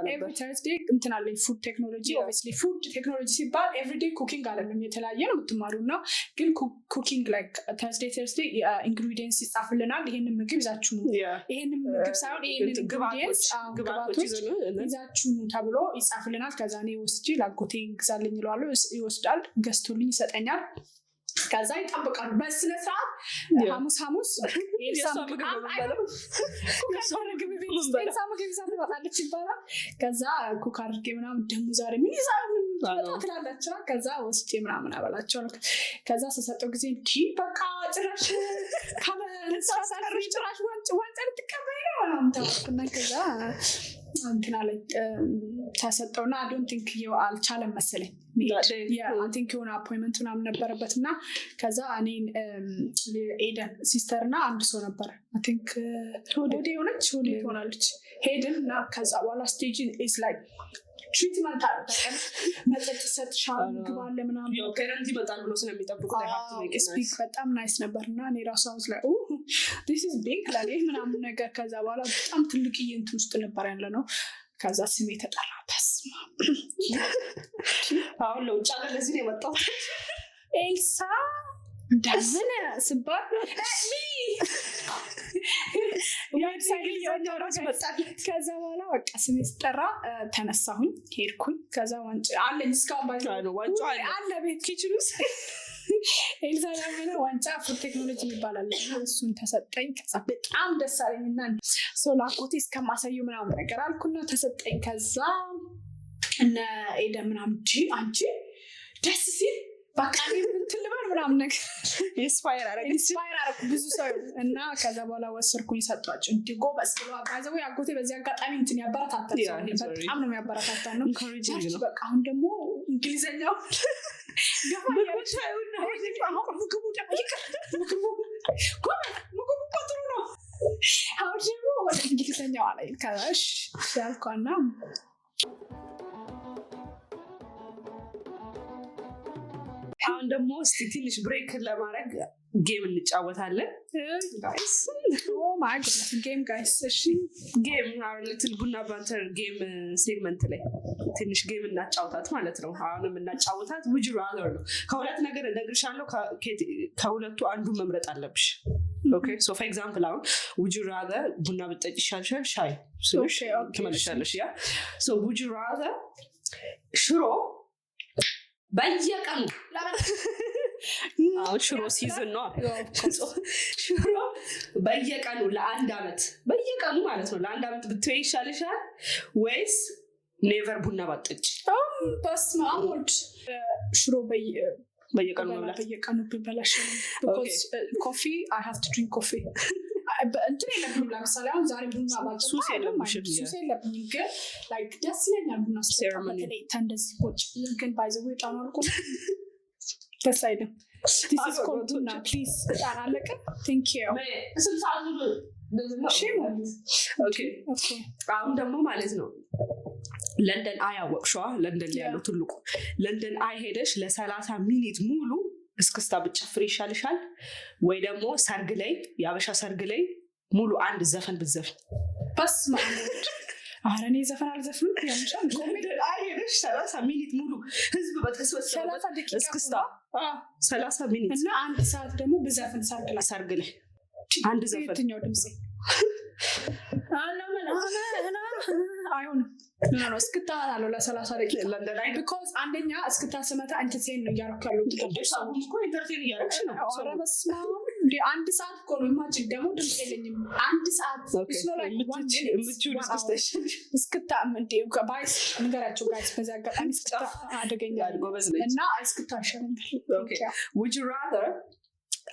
every Thursday እንትን አለኝ food technology። Obviously food technology ሲባል everyday cooking አይደለም፣ የተለያየ ነው የምትማሩ እና ግን cooking like Thursday ingredients ይጻፍልናል። ይሄንን ምግብ ይዛችሁ ኑ፣ ይሄንን ምግብ ሳይሆን ይሄንን ingredients ግብአቶች ይዛችሁ ኑ ተብሎ ይጻፍልናል። ከዛ እኔ ወስጄ ላጎቴ ግዛልኝ ይለዋለሁ። ይወስዳል፣ ገዝቶልኝ ይሰጠኛል። ከዛ ይጠብቃሉ በስነ ስርዓት ሐሙስ ሐሙስ ኤልሳ ምግብ ይዛ ትመጣለች ይባላል። ከዛ cook አድርጌ ምናምን ደግሞ ዛሬ ምን ይዛ ትላላቸው። ከዛ ወስጄ ምናምን አበላቸው። ከዛ ስሰጠው ጊዜ እንዲህ በቃ ጭራሽ ጭራሽ ዋንጫ ልትቀበይ ነው ምናምን ተባልኩና ከዛ እንትን አለኝ ተሰጠውና I don't think አልቻለም መሰለኝ። I think የሆነ appointment ምናምን ነበረበት እና ከዛ እኔን ኤደን sister እና አንድ ሰው ነበር፣ I think ሆዴ የሆነች ሆዴ ትሆናለች፣ ሄድን እና ከዛ በኋላ stage is like treatment አለ፣ መጠጥ ይሰጥሻል፣ ምግብ አለ ምናምን። Parent ይመጣል ብሎ ስለሚጠብቁ። Speak በጣም nice ነበር እና እኔ ራሱ I was like, "This is big" ለኔ ምናምን ነገር። ከዛ በኋላ በጣም ትልቅዬ እንትን ውስጥ ነበር ያለ ነው። ከዛ ስሜ ተጠራ። ተስማ አሁን ለውጭ ሀገር ለዚህ ነው የመጣሁት። ኤልሳ ዳመነ ስባል ከዛ በኋላ በቃ ስሜ ስጠራ ተነሳሁኝ፣ ሄድኩኝ። ከዛ ዋንጫ አለኝ እስካሁን አለ ቤት kitchen ውስጥ፣ ኤልሳ ዳመነ ዋንጫ food technology ይባላል እና እሱን ተሰጠኝ። ከዛ በጣም ደስ አለኝ እና ሰው ላጎቴ እስከማሳየው ምናምን ነገር አልኩና ተሰጠኝ። ከዛ እነ ኤደን ምናምን አንቺ ደስ ሲል በቃ እንትን ልበል ምናምን ነገር inspire አረገች። Inspire አረኩ ብዙ ሰው እና ከዛ በኋላ ወሰድኩኝ፣ ሰጧቸው። እንዲህ ጎበዝ ብሎ ባይዘው አጎቴ በዚህ አጋጣሚ እንትን ያበረታታል፣ በጣም ነው የሚያበረታታ ነው። በቃ አሁን ደግሞ እንግሊዘኛው ምግቡ ደግሞ ይቅር፣ ምግቡ ጎበዝ፣ ምግቡ እኮ ጥሩ ነው። አሁን ደግሞ ወደ እንግሊዘኛው አለኝ። ከዛ እሺ ያልኳና አሁን ደግሞ እስቲ ትንሽ break ለማድረግ game እንጫወታለን። Guys, game guys፣ እሺ። Game little ቡና banter game segment ላይ ትንሽ game እናጫውታት ማለት ነው። አሁን የምናጫውታት would you rather ነው። ከሁለት ነገር እነግርሻለሁ። ከሁለቱ አንዱን መምረጥ አለብሽ። Okay, so for example አሁን would you rather ቡና ብጠጭ ይሻልሻል ሻይ ስልሽ ትመልሻለሽ። Yeah, so would you rather ሽሮ በየቀኑ፣ አሁን ሽሮ season ነው፣ ሽሮ በየቀኑ ለአንድ አመት፣ በየቀኑ ማለት ነው፣ ለአንድ አመት ብትበይ ይሻልሻል ወይስ never ቡና ባጠጭ? በስመ አብ ወልድ፣ ሽሮ በየቀኑ መብላት። በየቀኑ ብበላ ይሻላል። Coffee, I have to drink coffee። እንትን የለብኝም። ለምሳሌ አሁን ዛሬ ቡና ባልጠጣ ሱስ የለብሽም። ሱስ የለብኝም፣ ግን like ደስ ይለኛል ቡና ስጠጣ፣ በተለይ እንደዚህ ቁጭ ግን by the way ዕጣኑ አልቆ ደስ አይልም። This is called ቡና፣ please። ዕጣን አለቀ። Thank you። አሁን ደግሞ ማለት ነው London Eye አወቅሸዋ፣ ለንደን ላይ ያለው ትልቁ London Eye ሄደሽ ለ30 minute ሙሉ እስክስታ ብትጨፍሪ ይሻልሻል ወይ ደግሞ ሰርግ ላይ፣ የአበሻ ሰርግ ላይ ሙሉ አንድ ዘፈን ብትዘፍን? በስመ አብ፣ ኧረ እኔ ዘፈን አልዘፍንም። ያምሻል። ሄደሽ 30 minute ሙሉ ህዝብ በተሰበሰበበት እስክስታ 30 minute። እና አንድ ሰዓት ደግሞ ብዘፍን ሰርግ ላይ? ሰርግ ላይ አንድ ዘፈን። የትኛው ድምፄ አይሆንም። No, እስክታ አለው ለ30 ደቂቃ because አንደኛ እስክታ ስመታ entertain ነው እያደረኩ ያለሁት። እኮ entertain እያደረግሽ ነው። ኧረ በስመ አብ እንደ አንድ ሰዓት እኮ ነው። Imagine ደግሞ ድምፅ የለኝም አንድ ሰዓት። እስክታ guys ንገራቸው guys፣ በዚህ አጋጣሚ እስክታ አደገኛ እና እስክታ ይሻለኛል። Would you rather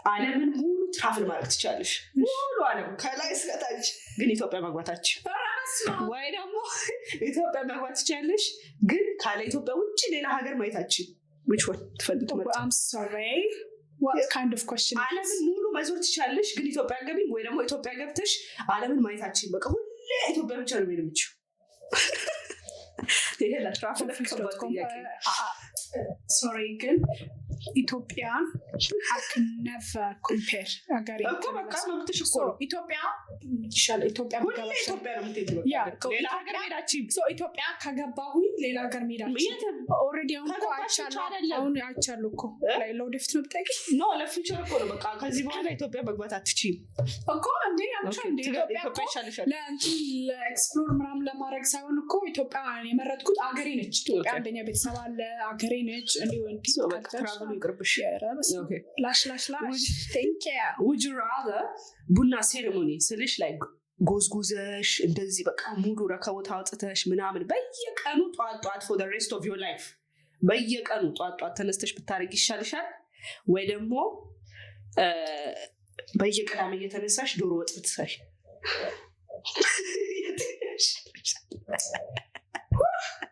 ዓለምን ሙሉ travel ማድረግ ትችላለሽ፣ ሙሉ ዓለም ከላይ እስከታች፣ ግን ኢትዮጵያ መግባታችን፣ ወይ ደግሞ ኢትዮጵያ መግባት ትችላለሽ ግን ካለ ኢትዮጵያ ውጭ ሌላ ሀገር ማየታችን? Which one ትፈልግ? I'm sorry, what kind of question? ዓለምን ሙሉ መዞር ትችላለሽ፣ ግን ኢትዮጵያ ገቢም ወይ ደግሞ ኢትዮጵያ ገብተሽ ዓለምን ማየት አትችይም። በቃ ሁሌ ኢትዮጵያ ብቻ ነው መሄድ የምችው። ይሄ ለ travel ከባድ ጥያቄ ነው። Sorry፣ ግን ኢትዮጵያ I can never compare ሀገሬ። እኮ በቃ መብትሽ እኮ ነው። ኢትዮጵያ ይሻላል። ኢትዮጵያ ሁሌ ብገባ ይሻላል። ኢትዮጵያ ነው የምትሄጂው። ያ በቃ ሌላ ሀገር መሄድ አትችይም። So ኢትዮጵያ ከገባሁኝ ሌላ ሀገር መሄድ አልችልም። የትም Already አሁን እኮ ከገባሽ ብቻ አይቻለሁ። አይደለም። አሁን አይቻለሁ እኮ። እ? ላይ ለወደፊት ነው ብጠይቂኝ። No፣ ለ future እኮ ነው። በቃ ከዚህ በኋላ ኢትዮጵያ መግባት አትችይም። እኮ እንዴ አምሻ እንዴ ኢትዮጵያ እኮ ኢትዮጵያ ይሻልሻል። ለእንትን ለ explore ምናምን ለማድረግ ሳይሆን እኮ ኢትዮጵያ የመረጥኩት አገሬ ነች። ኢትዮጵያ አንደኛ ቤተሰብ አለ፣ አገሬ ነች። እንዲህ ወንድ So በቃ travel ኡ ይቅርብሽ። ላሽ ላሽ ላሽ፣ thank you. Would you rather ቡና ceremony ስልሽ like ጎዝጉዘሽ እንደዚህ በቃ ሙሉ ረከቦት አውጥተሽ ምናምን በየቀኑ ጠዋት ጠዋት for rest of your life በየቀኑ ጠዋት ጠዋት ተነስተሽ ብታደርግ ይሻልሻል ወይ ደግሞ በየቅዳሜ እየተነሳሽ ዶሮ ወጥ ብትሰሪ የትኛው ይሻልሻል?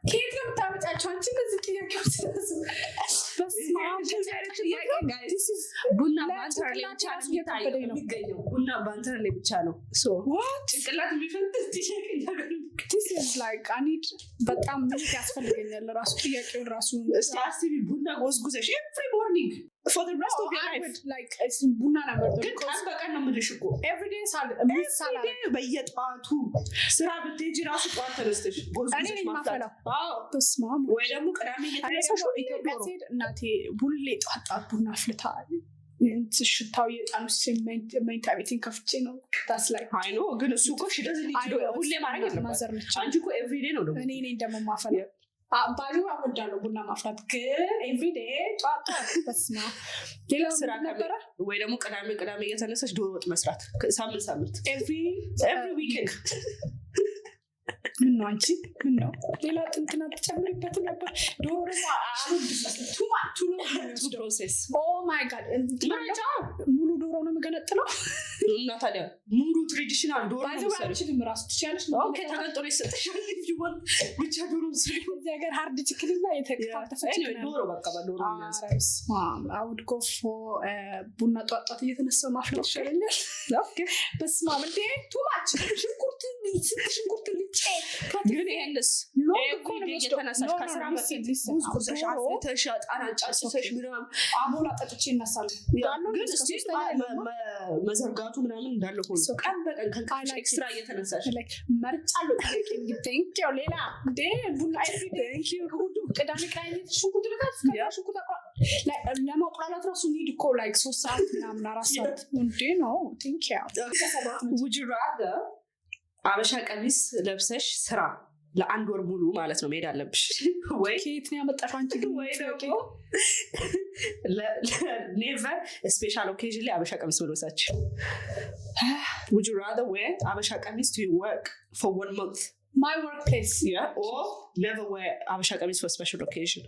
ከየት ነው የምታመጫቸው አንቺ እነዚህ ጥያቄዎች? በስመ አብ። እንደዚህ አይነት ጥያቄ guys፣ ቡና ባንተር ላይ ብቻ ነው ራሱ እየከበደኝ ነው። የሚገኘው። ቡና ባንተር ላይ ብቻ ነው። So What? ጭንቅላት የሚፈንጥስ ጥያቄ ነገር። This is like I need በጣም minute ያስፈልገኛል ራሱ ጥያቄውን ራሱ። እስቲ አስቢ፣ ቡና ጎዝጉዘሽ every morning for the rest of your life. Like ቡና ነበር። ግን ቀን በቀን ነው የምልሽ እኮ። Everyday miss ሳላረግ። Every day በየጠዋቱ ስራ ብትሄጂ ራሱ ጠዋት ተነስተሽ እኔ ጎዝጉዘሽ ነኝ ማፍላት። ማፈላው። አዎ። በስመ አብ። ወይ ደግሞ ቅዳሜ እኔ እየተነሳሽ ደግሞ ሁሌ ኢትዮጵያ ዶሮ። ስሄድ እናቴ ሁሌ ጠዋት ጠዋት ቡና አፍልታ ሽታው የጣኑ መኝታ ቤቴን ከፍቼ ነው that's like I know፣ ግን እሱ እኮ she doesn't need to do it። ሁሌ ማድረግ የለባትም። Mother ነች። አንቺ እኮ everyday ነው ደግሞ። እኔ ነኝ ደግሞ ማፈላ። ባዩ እወዳለሁ ቡና ማፍላት፣ ግን everyday ጠዋት ጠዋት በስመ አብ። ሌላ ስራ ምንድን ነበረ? ወይ ደግሞ ቅዳሜ ቅዳሜ እየተነሳሽ ዶሮ ወጥ መስራት ሳምንት ሳምንት። Every Every weekend. ምን ነው አንቺ፣ ምን ነው ሌላ ጥንትና ትጨምሪበትም ነበር። ዶሮ ደግሞ አልወድም መሰለኝ። Too much, too long ነው የሚወስደው። Process. Oh my God. ምረጫ። ሙሉ ዶሮ ነው የምገነጥለው። እና ታዲያ ሙሉ traditional ዶሮ ነው By the way የምትሰሪው። አልችልም ራሱ። ትችያለሽ? Okay፣ ተገንጥሎ ይሰጥሻል if you want። ብቻ ዶሮ ስሪ። እዚህ ሀገር hard chicken እና የተከታተፈ Anyway, chicken አለ። ዶሮ በቃ በዶሮ የሚያዝ። ኧረ በስመ አብ። I would go for ቡና ጧት ጧት እየተነሳው ማፍላት ይሻለኛል። በስመ አብ እንዴ፣ too much ሽንኩርት፣ ስንት ሽንኩርት ልጬ። ግን ይሄንስ Long እኮ ነው everyday የሚወስደው። እየተነሳሽ No, no, ከስራ no, በፊት listen, ጎዝጉዘሽ ዶሮ አፍልተሽ ዕጣን አጫጭሰሽ ምናምን። አቦል አጠጥቼ እነሳለሁ። ግን still ሶስተኛ የለውም። መዘርጋቱ ምናምን እንዳለ ሆኖ So, ቀን በቀን ከእንቅልፍሽ I like extra it. እየተነሳሽ። Like መርጫለሁ ጥያቄ እንግዲህ። Thank you. ሌላ እንዴ ቡና everyday እሑድ ቅዳሜ ቅዳሜ ሽንኩርት ልከት ከዛ ሽንኩርት like ለማቁላላት ራሱ need እኮ like 3 ሰዓት ምናምን 4 ሰዓት እንዴ ነው። Thank you. Would you rather አበሻ ቀሚስ ለብሰሽ ስራ ለአንድ ወር ሙሉ ማለት ነው መሄድ አለብሽ ወይ ከየት ነው ያመጣሽው አንቺ ግን ወይ ጥያቄ? ደግሞ never special occasion ላይ አበሻ ቀሚስ መልበሳችን? Would you rather wear አበሻ ቀሚስ to work for one month? My workplace? Yeah, or never wear አበሻ ቀሚስ for special occasion?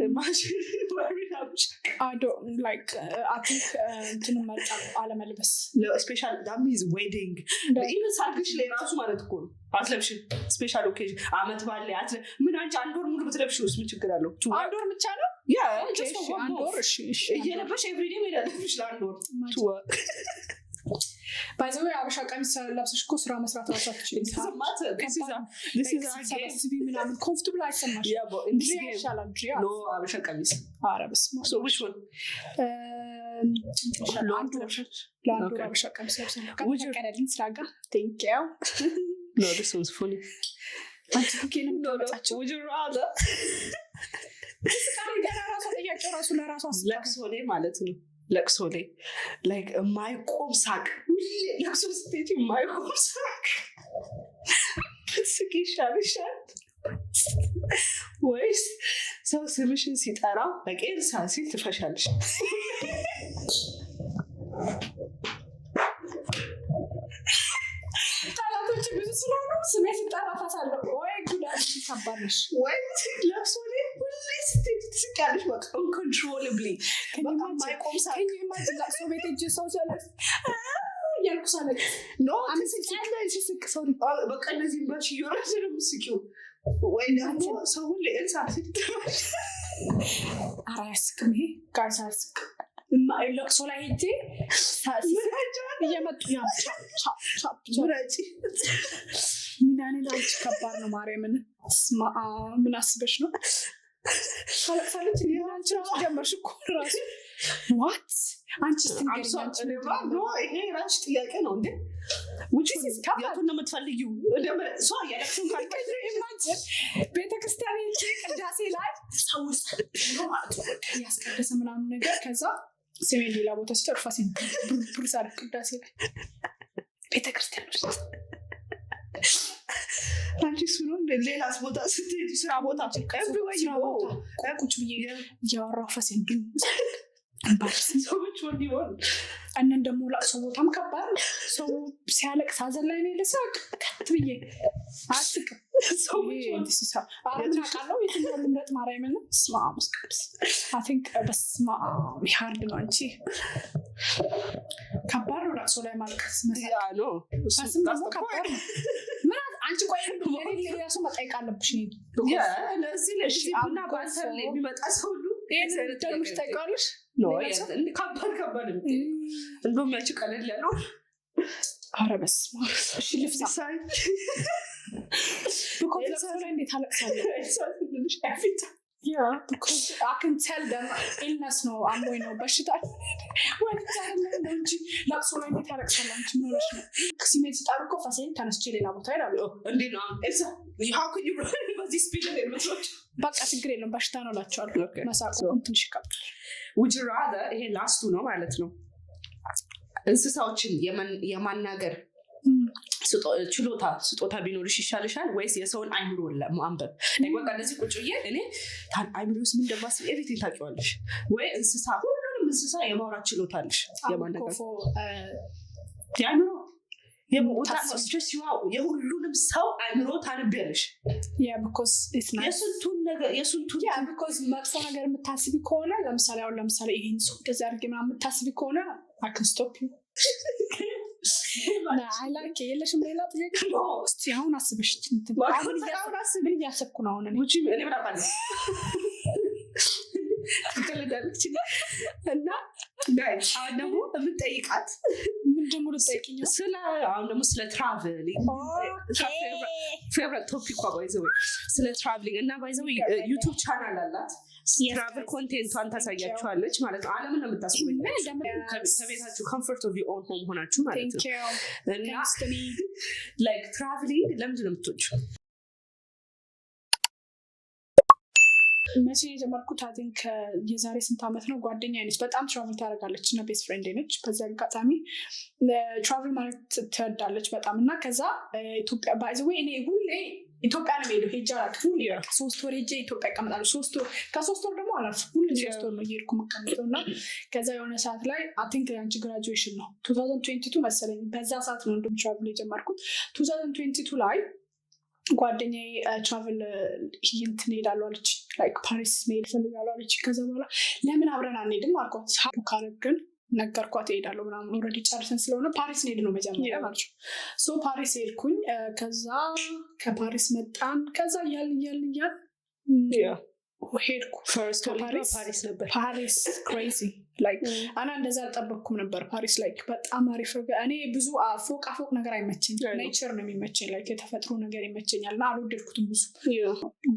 Imagine wearing አበሻ I don't like, I think እንትን እመርጣለሁ አለመልበስ። Special, that means wedding, even ሰርግሽ ላይ ራሱ ማለት እኮ ነው አትለብሽም። Special occasion አመት በዓል ላይ ምን አንቺ አንድ ወር ሙሉ ብትለብሺውስ ምን ችግር አለው? To work. አንድ ወር ብቻ ነው? Yeah, Okay, just for እሺ፣ one አንድ month. ወር እሺ እሺ አንድ ወር። እየለበሽ everyday መሄድ አለብሽ ለአንድ ወር to work. By the way አበሻ ቀሚስ ለብሰሽ እኮ ስራ መስራት ራሱ አትችይም። It doesn't matter. This is our game. ስትሰበስቢ ምናምን comfortable አይሰማሽም። Yeah, but in this ድሪያ game, ይሻላል ድሪያ። no አበሻ ቀሚስ። ኧረ በስመ አብ። So which one? ለአንድ ወር ለአንድ ወር Okay. አበሻ ቀሚስ ለብሳለሁ። ከተፈቀደልኝ ስራ ጋር። Thank you. No, this one's funny. አንቺ ኩኬ ነው No. የምታመጫቸው። Would you rather ገና ራሷ ጥያቄው ራሱ ለራሷ አስባ። ለቅሶ ላይ ማለት ነው፣ ለቅሶ ላይ like የማይቆም ሳቅ፣ ሁሌ ለቅሶ ስትሄጂ የማይቆም ሳቅ ብትስቂ ይሻልሻል ወይስ ሰው ስምሽን ሲጠራ በቃ ኤልሳ ሲል ትፈሻለሽ? ጠላቶች ብዙ ስለሆኑ ስሜ ሲጠራ ፈሳለሁ። ወይ ጉድ፣ አንቺ ከባድ ነሽ። ወይ ለቅሶ ላይ ሁሌ ስትሄጂ ትስቂያለሽ በቃ uncontrollably በቃ የማይቆም ሳቅ። Can you imagine ለቅሶ ቤት ሄጄ ሰው ሲያለቅስ እያልኩ ሳለቅስ? No. አምስት ትስቂያለሽ። ስቅ sorry. በቃ እነዚህም ባልሽ እየወረደ ነው የምትስቂው። ወይ ደግሞ ሰው ሁሌ ኤልሳ ሲል ኧረ አያስቅም ይሄ guys፣ አያስቅም። ለቅሶ ላይ ሄጄ እየመጡ ያ ቻፕ ቻፕ ቻፕ ቻፕ። ምረጪ። ምን አይነት አንቺ ከባድ ነው። ማርያምን ስማ፣ ምን አስበሽ ነው? ታለቅሳለች እንዴ? አንቺ ራሱ ጀመርሽ እኮ ራሱ። What? አንቺ እስቲ ንገሪኝ፣ አንቺ እኔማ no፣ ይሄ የራስሽ ጥያቄ ነው እንዴ? This is ከባድ። የቱን ነው የምትፈልጊው? እሷ እያለቅሽን ካልከኝ Imagine ቤተክርስቲያን ሄጄ ቅዳሴ ላይ ሰው ጸጥ ብሎ ማለት ነው፣ በቃ እያስቀደሰ ምናምን ነገር፣ ከዛ ስሜን ሌላ ቦታ ሲጠሩ ፋሲል ብር ሳደርግ ቅዳሴ ላይ ቤተክርስቲያን ውስጥ። አንቺ እሱ ነው እንዴ? ሌላስ ቦታ ስትሄጂ፣ ስራ ቦታ፣ everywhere ስራ you go. ቦታ ቁጭ ብዬ እያወራሁ ፈሴን ድም embarrassing። ሰዎች ወንድ ይሆን። እነን ደግሞ ለቅሶ ቦታም ከባድ ነው። ሰው ሲያለቅስ ሀዘን ላይ እኔ ልሳቅ ከት ብዬ፣ አያስቅም። ሰዎች ይሄ this is ኧረ ምን አውቃለሁ የትኛውን ልምረጥ? ማርያምን፣ በስመ አብ ወመንፈስ ቅዱስ። I think በስመ አብ hard ነው። አንቺ ከባድ ነው ለቅሶ ላይ ማልቀስ፣ መሳቅ። Yeah, no. ፈስም ደግሞ ከባድ ነው። ምን አንቺ ቆይ እኔ ሌላ ሰው መጠየቅ አለብሽ እኔን። ለዚህ ለዚህ ቡና ባንተር ላይ የሚመጣ ሰው ሁሉ ይሄንን ደግመሽ ትጠይቂዋለሽ? No. ሌላ ሰው? ከባድ ከባድ ነው። እንደውም ያቺ ቀለል ያለው። ኧረ በስመ አብ። እሺ ልፍሳ። Because ለቅሶ ላይ እንዴት አለቅሳለሁ? Because I can tell them illness ነው፣ አሞኝ ነው፣ በሽታ ወልጄ አይደለም ነው እንጂ ለቅሶ ላይ እንዴት አለቅሳለሁ? አንቺ ምን ሆነሽ ነው? ስሜን ሲጠሩ እኮ ፈሴን ተነስቼ ሌላ ቦታ ይላሉ። እንዴት ነው አሁን ኤልሳ፣ how can you run በዚህ speed ላይ የምትሮጪው? በቃ ችግር የለውም፣ በሽታ ነው እላቸዋለሁ። Okay. መሳቁ ትንሽ ይከብዳል። Would you rather፣ ይሄ last ኡ ነው ማለት ነው፣ እንስሳዎችን የማናገር ችሎታ ስጦታ ቢኖርሽ ይሻልሻል ወይስ የሰውን አይምሮ ማንበብ? Like በቃ እንደዚህ ቁጭ ብዬ እኔ አይምሮ ውስጥ ምን እንደማስብ everything ታውቂዋለሽ፣ ወይ እንስሳ፣ ሁሉንም እንስሳ የማውራት ችሎታ አለሽ የማናገር። ኮፎ የአይምሮ stress የሁሉንም ሰው አይምሮ ታነቢያለሽ። Yeah, because it's nice. የስንቱን ነገር፣ የስንቱን Yeah, because መጥፎ ነገር የምታስቢ ከሆነ፣ ለምሳሌ አሁን ለምሳሌ ይህን ሰው እንደዚህ አድርጌ ምናምን የምታስቢ ከሆነ I can stop you. I like የለሽም ሌላ ጥያቄ? እስቲ አሁን አስበሽ እንትን አሁን ምን እያሰብኩ ነው አሁን እኔ? ውጪ እኔ ምን አውቃለሁ? ትቀልዳለች። እና guys፣ አሁን ደግሞ የምንጠይቃት ምን ደግሞ ልጠይቅኝ ነው? ስለ አሁን ደግሞ ስለ traveling፣ favorite topic ኳ by the way፣ ስለ traveling እና by the way YouTube channel አላት። Travel content ቷን ታሳያችኋለች ማለት ነው። ዓለምን ነው የምታስጎበኛችሁ ከቤታችሁ comfort of your own home ሆናችሁ ማለት ነው። እና like traveling ለምንድን ነው የምትወጂው? መቼ የጀመርኩት? I think የዛሬ ስንት ዓመት ነው። ጓደኛ ነች፣ በጣም travel ታደርጋለች እና best friend ነች። በዚህ አጋጣሚ travel ማለት ትወዳለች በጣም። እና ከዛ ኢትዮጵያ፣ by the way እኔ ሁሌ ኢትዮጵያ ነው የምሄደው፣ ሄጄ አላውቅም። ሁሌ በቃ 3 ወር ሄጄ ኢትዮጵያ እቀመጣለሁ። 3 ወር፣ ከ3 ወር ደግሞ አላልፍም። ሁሌ 3 ወር ነው እየሄድኩ የምቀመጠው። እና ከዛ የሆነ ሰዓት ላይ I think የአንቺ graduation ነው 2022 መሰለኝ። በዛ ሰዓት ነው እንደውም travel የጀመርኩት። 2022 ላይ ጓደኛዬ travel እንትን እሄዳለሁ አለች፣ like ፓሪስ መሄድ እፈልጋለሁ አለች። ከዛ በኋላ ለምን አብረን አንሄድም አልኳት። Book አደረግን፣ ነገርኳት እሄዳለሁ ምናምን፣ already ጨርሰን ስለሆነ ፓሪስ እንሄድ ነው መጀመሪያ ማለት ነው። So ፓሪስ ሄድኩኝ። ከዛ ከፓሪስ መጣን። ከዛ እያልን እያልን እያልን ሄድኩ። First ከፓሪስ ፓሪስ ነበር። ፓሪስ crazy like እና እንደዛ አልጠበቅኩም ነበር። ፓሪስ like በጣም አሪፍ ነገር። እኔ ብዙ ፎቅ ፎቅ ነገር አይመቸኝም። I know. Nature ነው የሚመቸኝ፣ like የተፈጥሮ ነገር ይመቸኛል እና አልወደድኩትም ብዙ።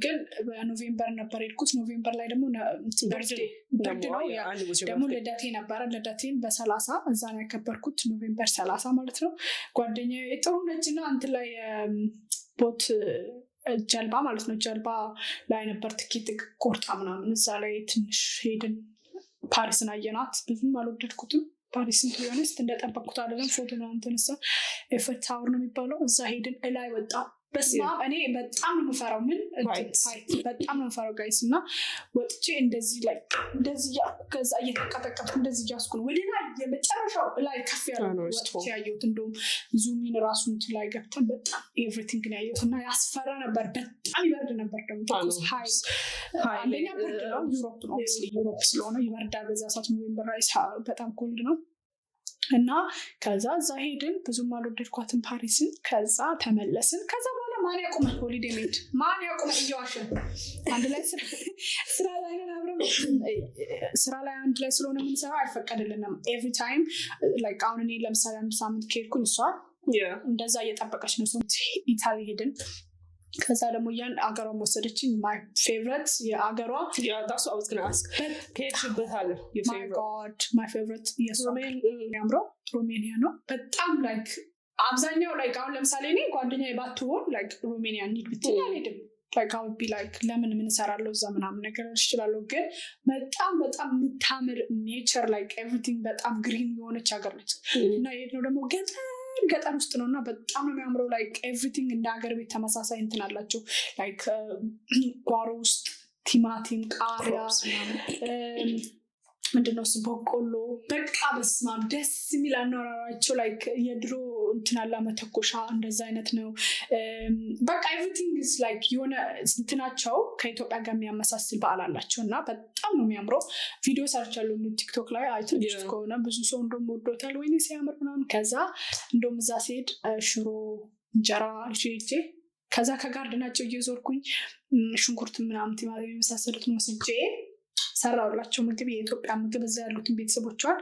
ግን በ November ነበር የሄድኩት። November ላይ ደግሞ ብርድ birthday ብርድ ነው፣ yeah። ደግሞ ልደቴ ነበረ። ልደቴን በ30 እዛ ነው ያከበርኩት፣ November 30 ማለት ነው። ጓደኛዬ ጥሩ ነች እና እንትን ላይ boat፣ ጀልባ ማለት ነው፣ ጀልባ ላይ ነበር ትኬት ቆርጣ ምናምን፣ እዛ ላይ ትንሽ ሄድን። ፓሪስን አየናት። ብዙም አልወደድኩትም ፓሪስን to be honest፣ እንደጠበቅኩት አይደለም። ፎቶ ምናምን ተነሳ። Eiffel Tower ነው የሚባለው፣ እዛ ሄድን። እላይ ወጣ። በስመ አብ፣ እኔ በጣም ነው የምፈራው። ምን Heights. Height በጣም ነው የምፈራው guys። እና ወጥቼ እንደዚህ ላይ እንደዚህ እያልኩ፣ ከዛ እየተንቀጠቀጥኩ እንደዚህ እያስኩ ነው ወደ ላይ የመጨረሻው ላይ ከፍ ያለው I know, it's ወጥቼ tall. ያየሁት። እንደውም zoom in ራሱ እንትን ላይ ገብተን በጣም everything ነው ያየሁት እና ያስፈራ ነበር። በጣም ይበርድ ነበር ደግሞ I know. High High አንደኛ ላይ፣ ብርድ ነው፣ Europe ነው obviously፣ Europe ስለሆነ ይበርዳል። በዛ ሰዓት November ላይ በጣም cold ነው። እና ከዛ እዛ ሄድን። ብዙም አልወደድኳትም ፓሪስን። ከዛ ተመለስን። ከዛ በኋላ ማን ያቁመን? Holiday መሄድ ማን ያቁመን? እየዋሸን አንድ ላይ ስራ ላይ ነን፣ አብረን ስራ ላይ አንድ ላይ ስለሆነ የምንሰራው አይፈቀድልንም። Every time like አሁን እኔ ለምሳሌ አንድ ሳምንት ከሄድኩኝ እሷ እንደዛ እየጠበቀች ነው። So ኢታሊ ሄድን። ከዛ ደግሞ ያን አገሯን ወሰደችኝ። My favorite የአገሯ Yeah, that's what I was gonna ask. ከሄድሽበት ሀገር your My favorite? God, my favorite የእሷ የሚያምረው ሮሜኒያ ነው። በጣም like አብዛኛው like አሁን ለምሳሌ እኔ ጓደኛ ባትሆን like ሮሜኒያ እንሂድ ብትል አልሄድም። Like I would be like ለምን፣ ምን እሰራለሁ እዛ ምናምን ነገር ልልሽ እችላለሁ። ግን በጣም በጣም የምታምር nature, like everything በጣም green የሆነች ሀገር ነች። እና የሄድነው ደግሞ ገጠር ገጠር ውስጥ ነው እና በጣም ነው የሚያምረው። Like everything እንደ ሀገር ቤት ተመሳሳይ እንትን አላቸው። Like ጓሮ ውስጥ ቲማቲም፣ ቃሪያ፣ Crops ምናምን። ምንድነው እሱ በቆሎ፣ በቃ በስማም ደስ የሚል አኗኗራቸው። Like የድሮ እንትን አላ መተኮሻ እንደዛ አይነት ነው። በቃ everything is like የሆነ እንትናቸው ከኢትዮጵያ ጋር የሚያመሳስል በዓል አላቸው እና በጣም ነው የሚያምረው። ቪዲዮ ሰርቻለሁ ቲክቶክ ላይ አይታችሁት ከሆነ ብዙ ሰው እንደውም ወዶታል። ወይኔ ሲያምር ምናምን። ከዛ እንደውም እዛ ሲሄድ ሽሮ እንጀራ ይዤ ሄጄ ከዛ ከ garden ኣቸው እየዞርኩኝ ሽንኩርት ምናምን ቲማቲም የመሳሰሉትን ወስጄ ሰራሁላቸው ምግብ፣ የኢትዮጵያ ምግብ። እዛ ያሉትን ቤተሰቦቿን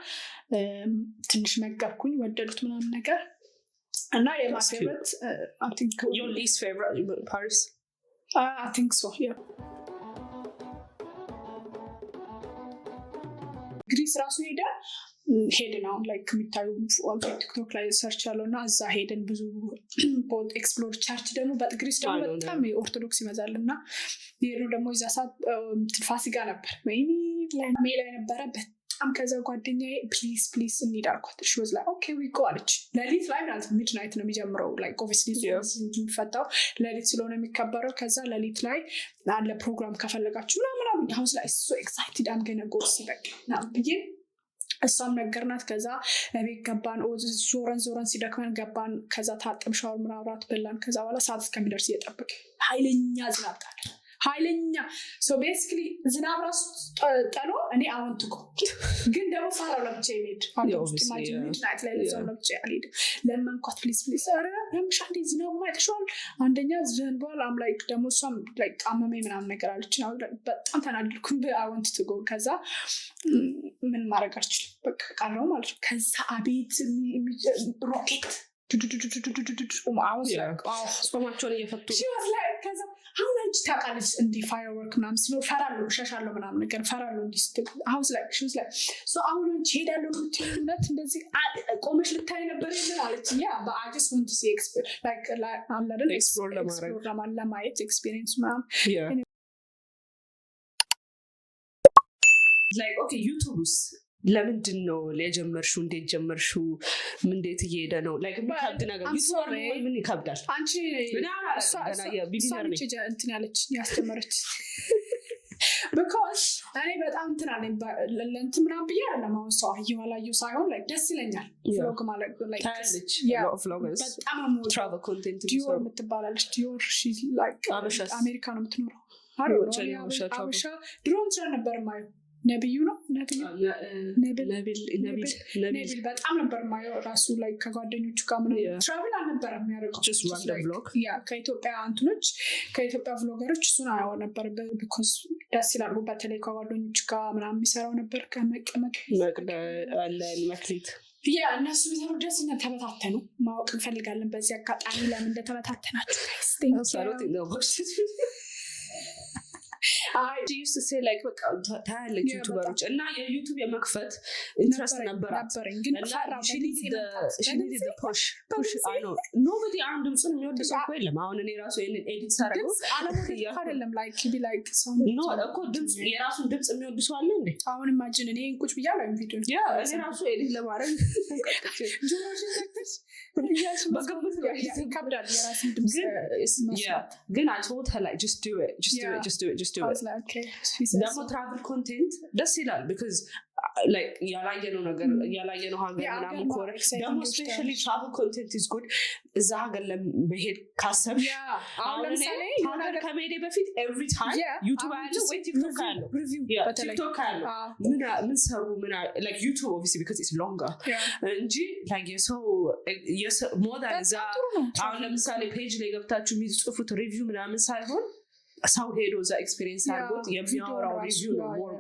ትንሽ መገብኩኝ፣ ወደዱት ምናምን ነገር እና የ my That's cute. favorite, I think. Your least favorite, Paris? I think so, yeah. ግሪስ ራሱ ሄደ ሄድን። አሁን like የሚታዩ ቲክቶክ ላይ search ያለው እና እዛ ሄደን ብዙ ቦታ explore፣ church ደግሞ ግሪስ ደግሞ I know. በጣም የኦርቶዶክስ ይበዛል እና የሄድነው ደግሞ የዛ ሰዓት ፋሲካ ነበር ወይ May ላይ ነበረ በጣም። ከዛ ጓደኛዬ please please እንሂድ አልኳት። She was like, "Okay, we go" አለች። ሌሊት ላይ ማለት midnight ነው የሚጀምረው። Like obviously የሚፈታው ሌሊት ስለሆነ የሚከበረው። ከዛ ሌሊት ላይ አለ ፕሮግራም ከፈለጋችሁ ምናምን አሉኝ። I was like so excited, I'm gonna go see በቃ ምናምን ብዬ እሷም ነገርናት። ከዛ ቤት ገባን። ዞረን ዞረን ሲደክመን ገባን። ከዛ ታጠብ፣ ሻወር ምናምን እራት በላን። ከዛ በኋላ ሰዓት እስከሚደርስ እየጠበቅ ኃይለኛ ዝናብ ጣለ። ኃይለኛ። So basically ዝናብ ራሱ ጠሎ እኔ I want to go ግን ደግሞ ፈራው ለብቻ ይሄድ Yeah, obviously, yeah. Midnight ላይ ለዛው ለብቻ አልሄድም። ለመንኳት፣ please please፣ ኧረ ያምሻ እንዴ፣ ዝናቡ አይተሽዋል? አንደኛ ዘንቧል። I'm like ደግሞ እሷም like አመመኝ ምናምን ነገር አለች። አሁን like በጣም ተናደድኩኝ። I want to go። ከዛ ምን ማድረግ አልችልም። በቃ ቀረው ማለት ነው። ከዛ አቤት ሮኬት ዱዱዱዱዱዱዱ። I was like, oh. ጾማቸውን እየፈቱ። She was like ከዛ አሁን አንቺ ታውቃለች እንዲህ firework ምናምን ሲኖር ፈራለሁ እሸሻለሁ ምናምን ነገር ፈራለሁ እንዲህ ስትል I was like, she was like, "So አሁን አንቺ ሄዳለሁ የምትይው እውነት እንደዚህ ቆመሽ ልታይ ነበር የለን" አለች። Yeah, but I just want to see like አለ አይደል Explore ለማድረግ። Explore ለማየት experience ምናምን። Like okay, ዩቱብስ ለምንድን ነው የጀመርሽው? እንዴት ጀመርሽው? እንዴት እየሄደ ነው? Like የሚከብድ ነገር I'm YouTuber sorry. መሆን ምን ይከብዳል? አንቺ እኔ አሁን አላውቅም፣ ገና እሷ የ beginner ነኝ። ነች እንትን ያለች ያስጀመረች because እኔ በጣም እንትን አለኝ ለእንትን ምናምን ብዬ አይደለም። አሁን ሰው አየሁ አላየሁ ሳይሆን like ደስ ይለኛል vlog ማለት like ታያለች Yeah. a lot of vloggers በጣም ነው የምወደው። Travel content ዲዮር የሚሰሩ። የምትባላለች ዲዮር she like አበሻስ? አሜሪካ ነው የምትኖረው። ውጭ ነው አበሻ travel. አበሻ ድሮ እንትን ነበር የማየው፣ ነብዩ ነው ነብዩ ነብል ነቢል ነቢል ነቢል። ነቢል በጣም ነበር የማየው። ራሱ like ከጓደኞቹ ጋር ምናምን travel አልነበረም የሚያደርገው። Just Just random like vlog. Yeah, ከኢትዮጵያ እንትኖች ከኢትዮጵያ vlogger ኦች እሱን አየው ነበር because ደስ ይላሉ። በተለይ ከጓደኞቹ ጋር ምናምን የሚሰራው ነበር ከመቀመቅ መቅደ አለን መክሊት። Yeah, እነሱ ቢሰሩ ደስ ይላል። ተበታተኑ። ማወቅ እንፈልጋለን በዚህ አጋጣሚ ለምን እንደተበታተናችሁ guys. Thank I don't you. think they'll watch this. አይ She used to say like በቃ ታያለች Yeah, YouTuber ኦች እና የዩቱብ የመክፈት interest ነበራት ነበረኝ ግን እና ፈራሁ። she needed በድምፄ she needed the push. በድምፄ I know nobody አሁን ድምፁን የሚወድ ሰው እኮ የለም። አሁን እኔ ራሱ ይሄንን edit ሳደርገው ድምፅ አለመውደድ እኮ አይደለም like be like ሰው No እኮ ድምፅ የራሱን ድምፅ የሚወድ ሰው አለ እንዴ? አሁን imagine እኔ ቁጭ ብያለሁ ቪዲዮ Yeah, እኔ ራሱ edit ለማድረግ ጆሮሽን ዘግተሽ እያልሽ በግምት ነው። ይከብዳል የራስን ድምፅ ግን መስማት። Yeah, ግን I told her like, "Just do it, just do it, just do it, just do I it." was like, okay, she says ደግሞ so. Travel content ደስ ይላል because Like ያላየነው ነገር፣ ያላየነው ሀገር ምናምን ከሆነ ደግሞ especially travel content is good እዛ ሀገር ለመሄድ ካሰብሽ። አሁን ለምሳሌ ሀገር ከመሄዴ በፊት every time YouTube አያለው ወይ TikTok አያለው። TikTok አያለው፣ ምን ሰሩ ምን፣ like YouTube obviously because it's longer እንጂ like የሰው more than እዛ አሁን ለምሳሌ page ላይ ገብታችሁ የሚጽፉት review ምናምን ሳይሆን ሰው ሄዶ እዛ experience አድርጎት የሚያወራው review ነው more።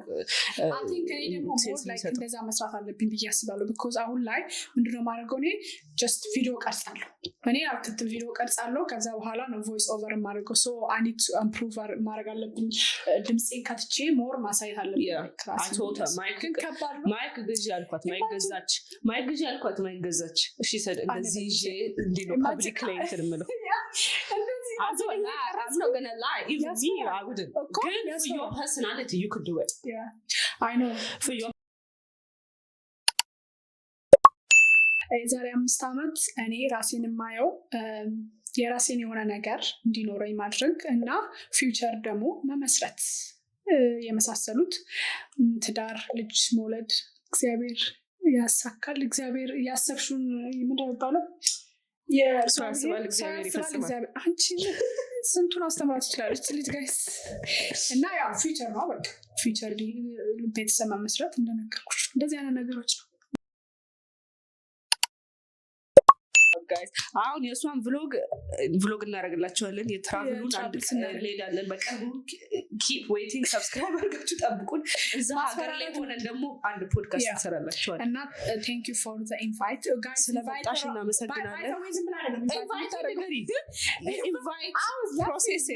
I think እኔ ደግሞ more like እንደዛ መስራት አለብኝ ብዬ አስባለሁ። Because አሁን ላይ ምንድነው የማደርገው? እኔ just ቪዲዮ ቀርጻለሁ። እኔ አልክትም፣ ቪዲዮ ቀርጻለሁ። ከዛ በኋላ ነው voice over የማደርገው። So I need to improve ማድረግ አለብኝ። ድምፄን ከትቼ more ማሳየት አለብኝ። ግን ከባድ ነው። Mic ግዢ አልኳት፣ mic ገዛች። Mic ግዢ አልኳት፣ mic ገዛች። እሺ ሰድ እንደዚህ ይዤ እንዲህ ነው public ላይ እንትን የምለው። I'm not gonna lie, even me, I wouldn't. Good for your personality, you could do it. Yeah, I know. For your የዛሬ 5 ዓመት እኔ ራሴን የማየው የራሴን የሆነ ነገር እንዲኖረኝ ማድረግ እና future ደግሞ መመስረት የመሳሰሉት፣ ትዳር፣ ልጅ መውለድ እግዚአብሔር ያሳካል። እግዚአብሔር ያሰብሽውን፣ ምንድን ነው የሚባለው? ሰው ያስባል፣ እግዚአብሔር ይፈጽማል። አንቺ ስንቱን አስተምራት ትችላለች ልጅ guys። እና ያው future ነው በቃ፣ future ቤተሰብ መመስረት እንደነገርኩሽ እንደዚህ አይነት ነገሮች ነው። Guys፣ አሁን የእሷን vlog እናደርግላቸዋለን። የ travel ኡን አንድ እንሄዳለን በቅርቡ። Keep waiting፣ subscribe አድርጋችሁ ጠብቁን። እዛ ሀገር ላይ ሆነን ደግሞ አንድ ፖድካስት እንሰራላቸዋለን። እና thank you for the invite, guys። ስለመጣሽ እናመሰግናለን። Invite ንገሪ፣ invite process።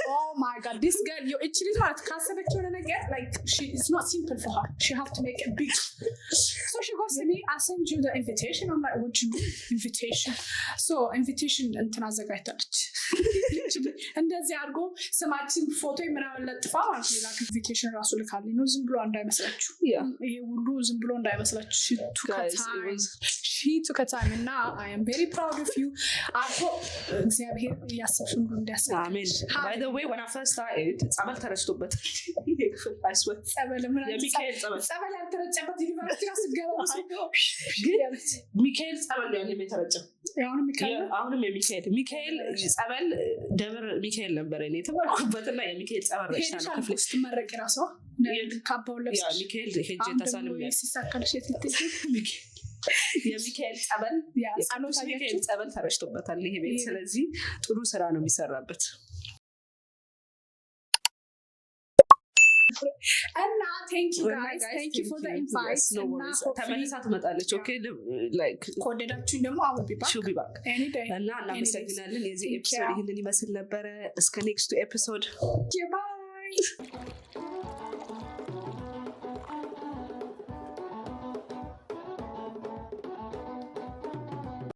Oh my God, this girl, እቺ ልጅ ማለት ካሰበች የሆነ ነገር like she, it's not simple for her, she have to make it big. So she goes to me, "I send you the invitation." I'm like, "What you mean invitation?" So invitation እንትን አዘጋጅታለች። እንደዚህ አድርጎ ስማችን ፎቶ ምናምን ለጥፋ ማለት ነው። ላክ invitation ራሱ ልካልኝ ነው። ዝም ብሎ እንዳይመስላችሁ፣ ይሄ ሁሉ ዝም ብሎ እንዳይመስላችሁ። She took time እና I am very proud of you. I hope እግዚአብሔር እያሰብሽውን ሁሉ እንዲያሳካ። አሜን። By the way, when I first started ጸበል ተረጭቶበታል ይሄ ክፍል፣ I swear። ጸበል ምን? የሚካኤል ጸበል። ጸበል ያልተረጨበት ዩኒቨርሲቲ ራሱ ገባ። ግን ሚካኤል ጸበል ነው ያኔም የተረጨው። አሁንም ሚካኤል። አሁንም የሚካኤል ሚካኤል ጸበል፣ ደብር ሚካኤል ነበረ እኔ የተማርኩበት እና የሚካኤል ጸበል ረጭታ ነው ክፍሌ። ስትመረቂ ራሷ ካባውን ለብሰሽ ሚካኤል ሄጄ ተሳልሜ ሲሳካልሽ የት ልትሄጂ? የሚካኤል ጸበል፣ የቅዱስ ሚካኤል ጸበል ተረጭቶበታል ይሄ ቤት። ስለዚህ ጥሩ ስራ ነው የሚሰራበት። እና thank you guys, thank you for the invite። ተመልሳ ትመጣለች። Okay, like ከወደዳችሁኝ ደግሞ I will be back. She'll be back. እና እናመሰግናለን። የዚህ episode ይህንን ይመስል ነበረ። እስከ next ኡ episode። Bye.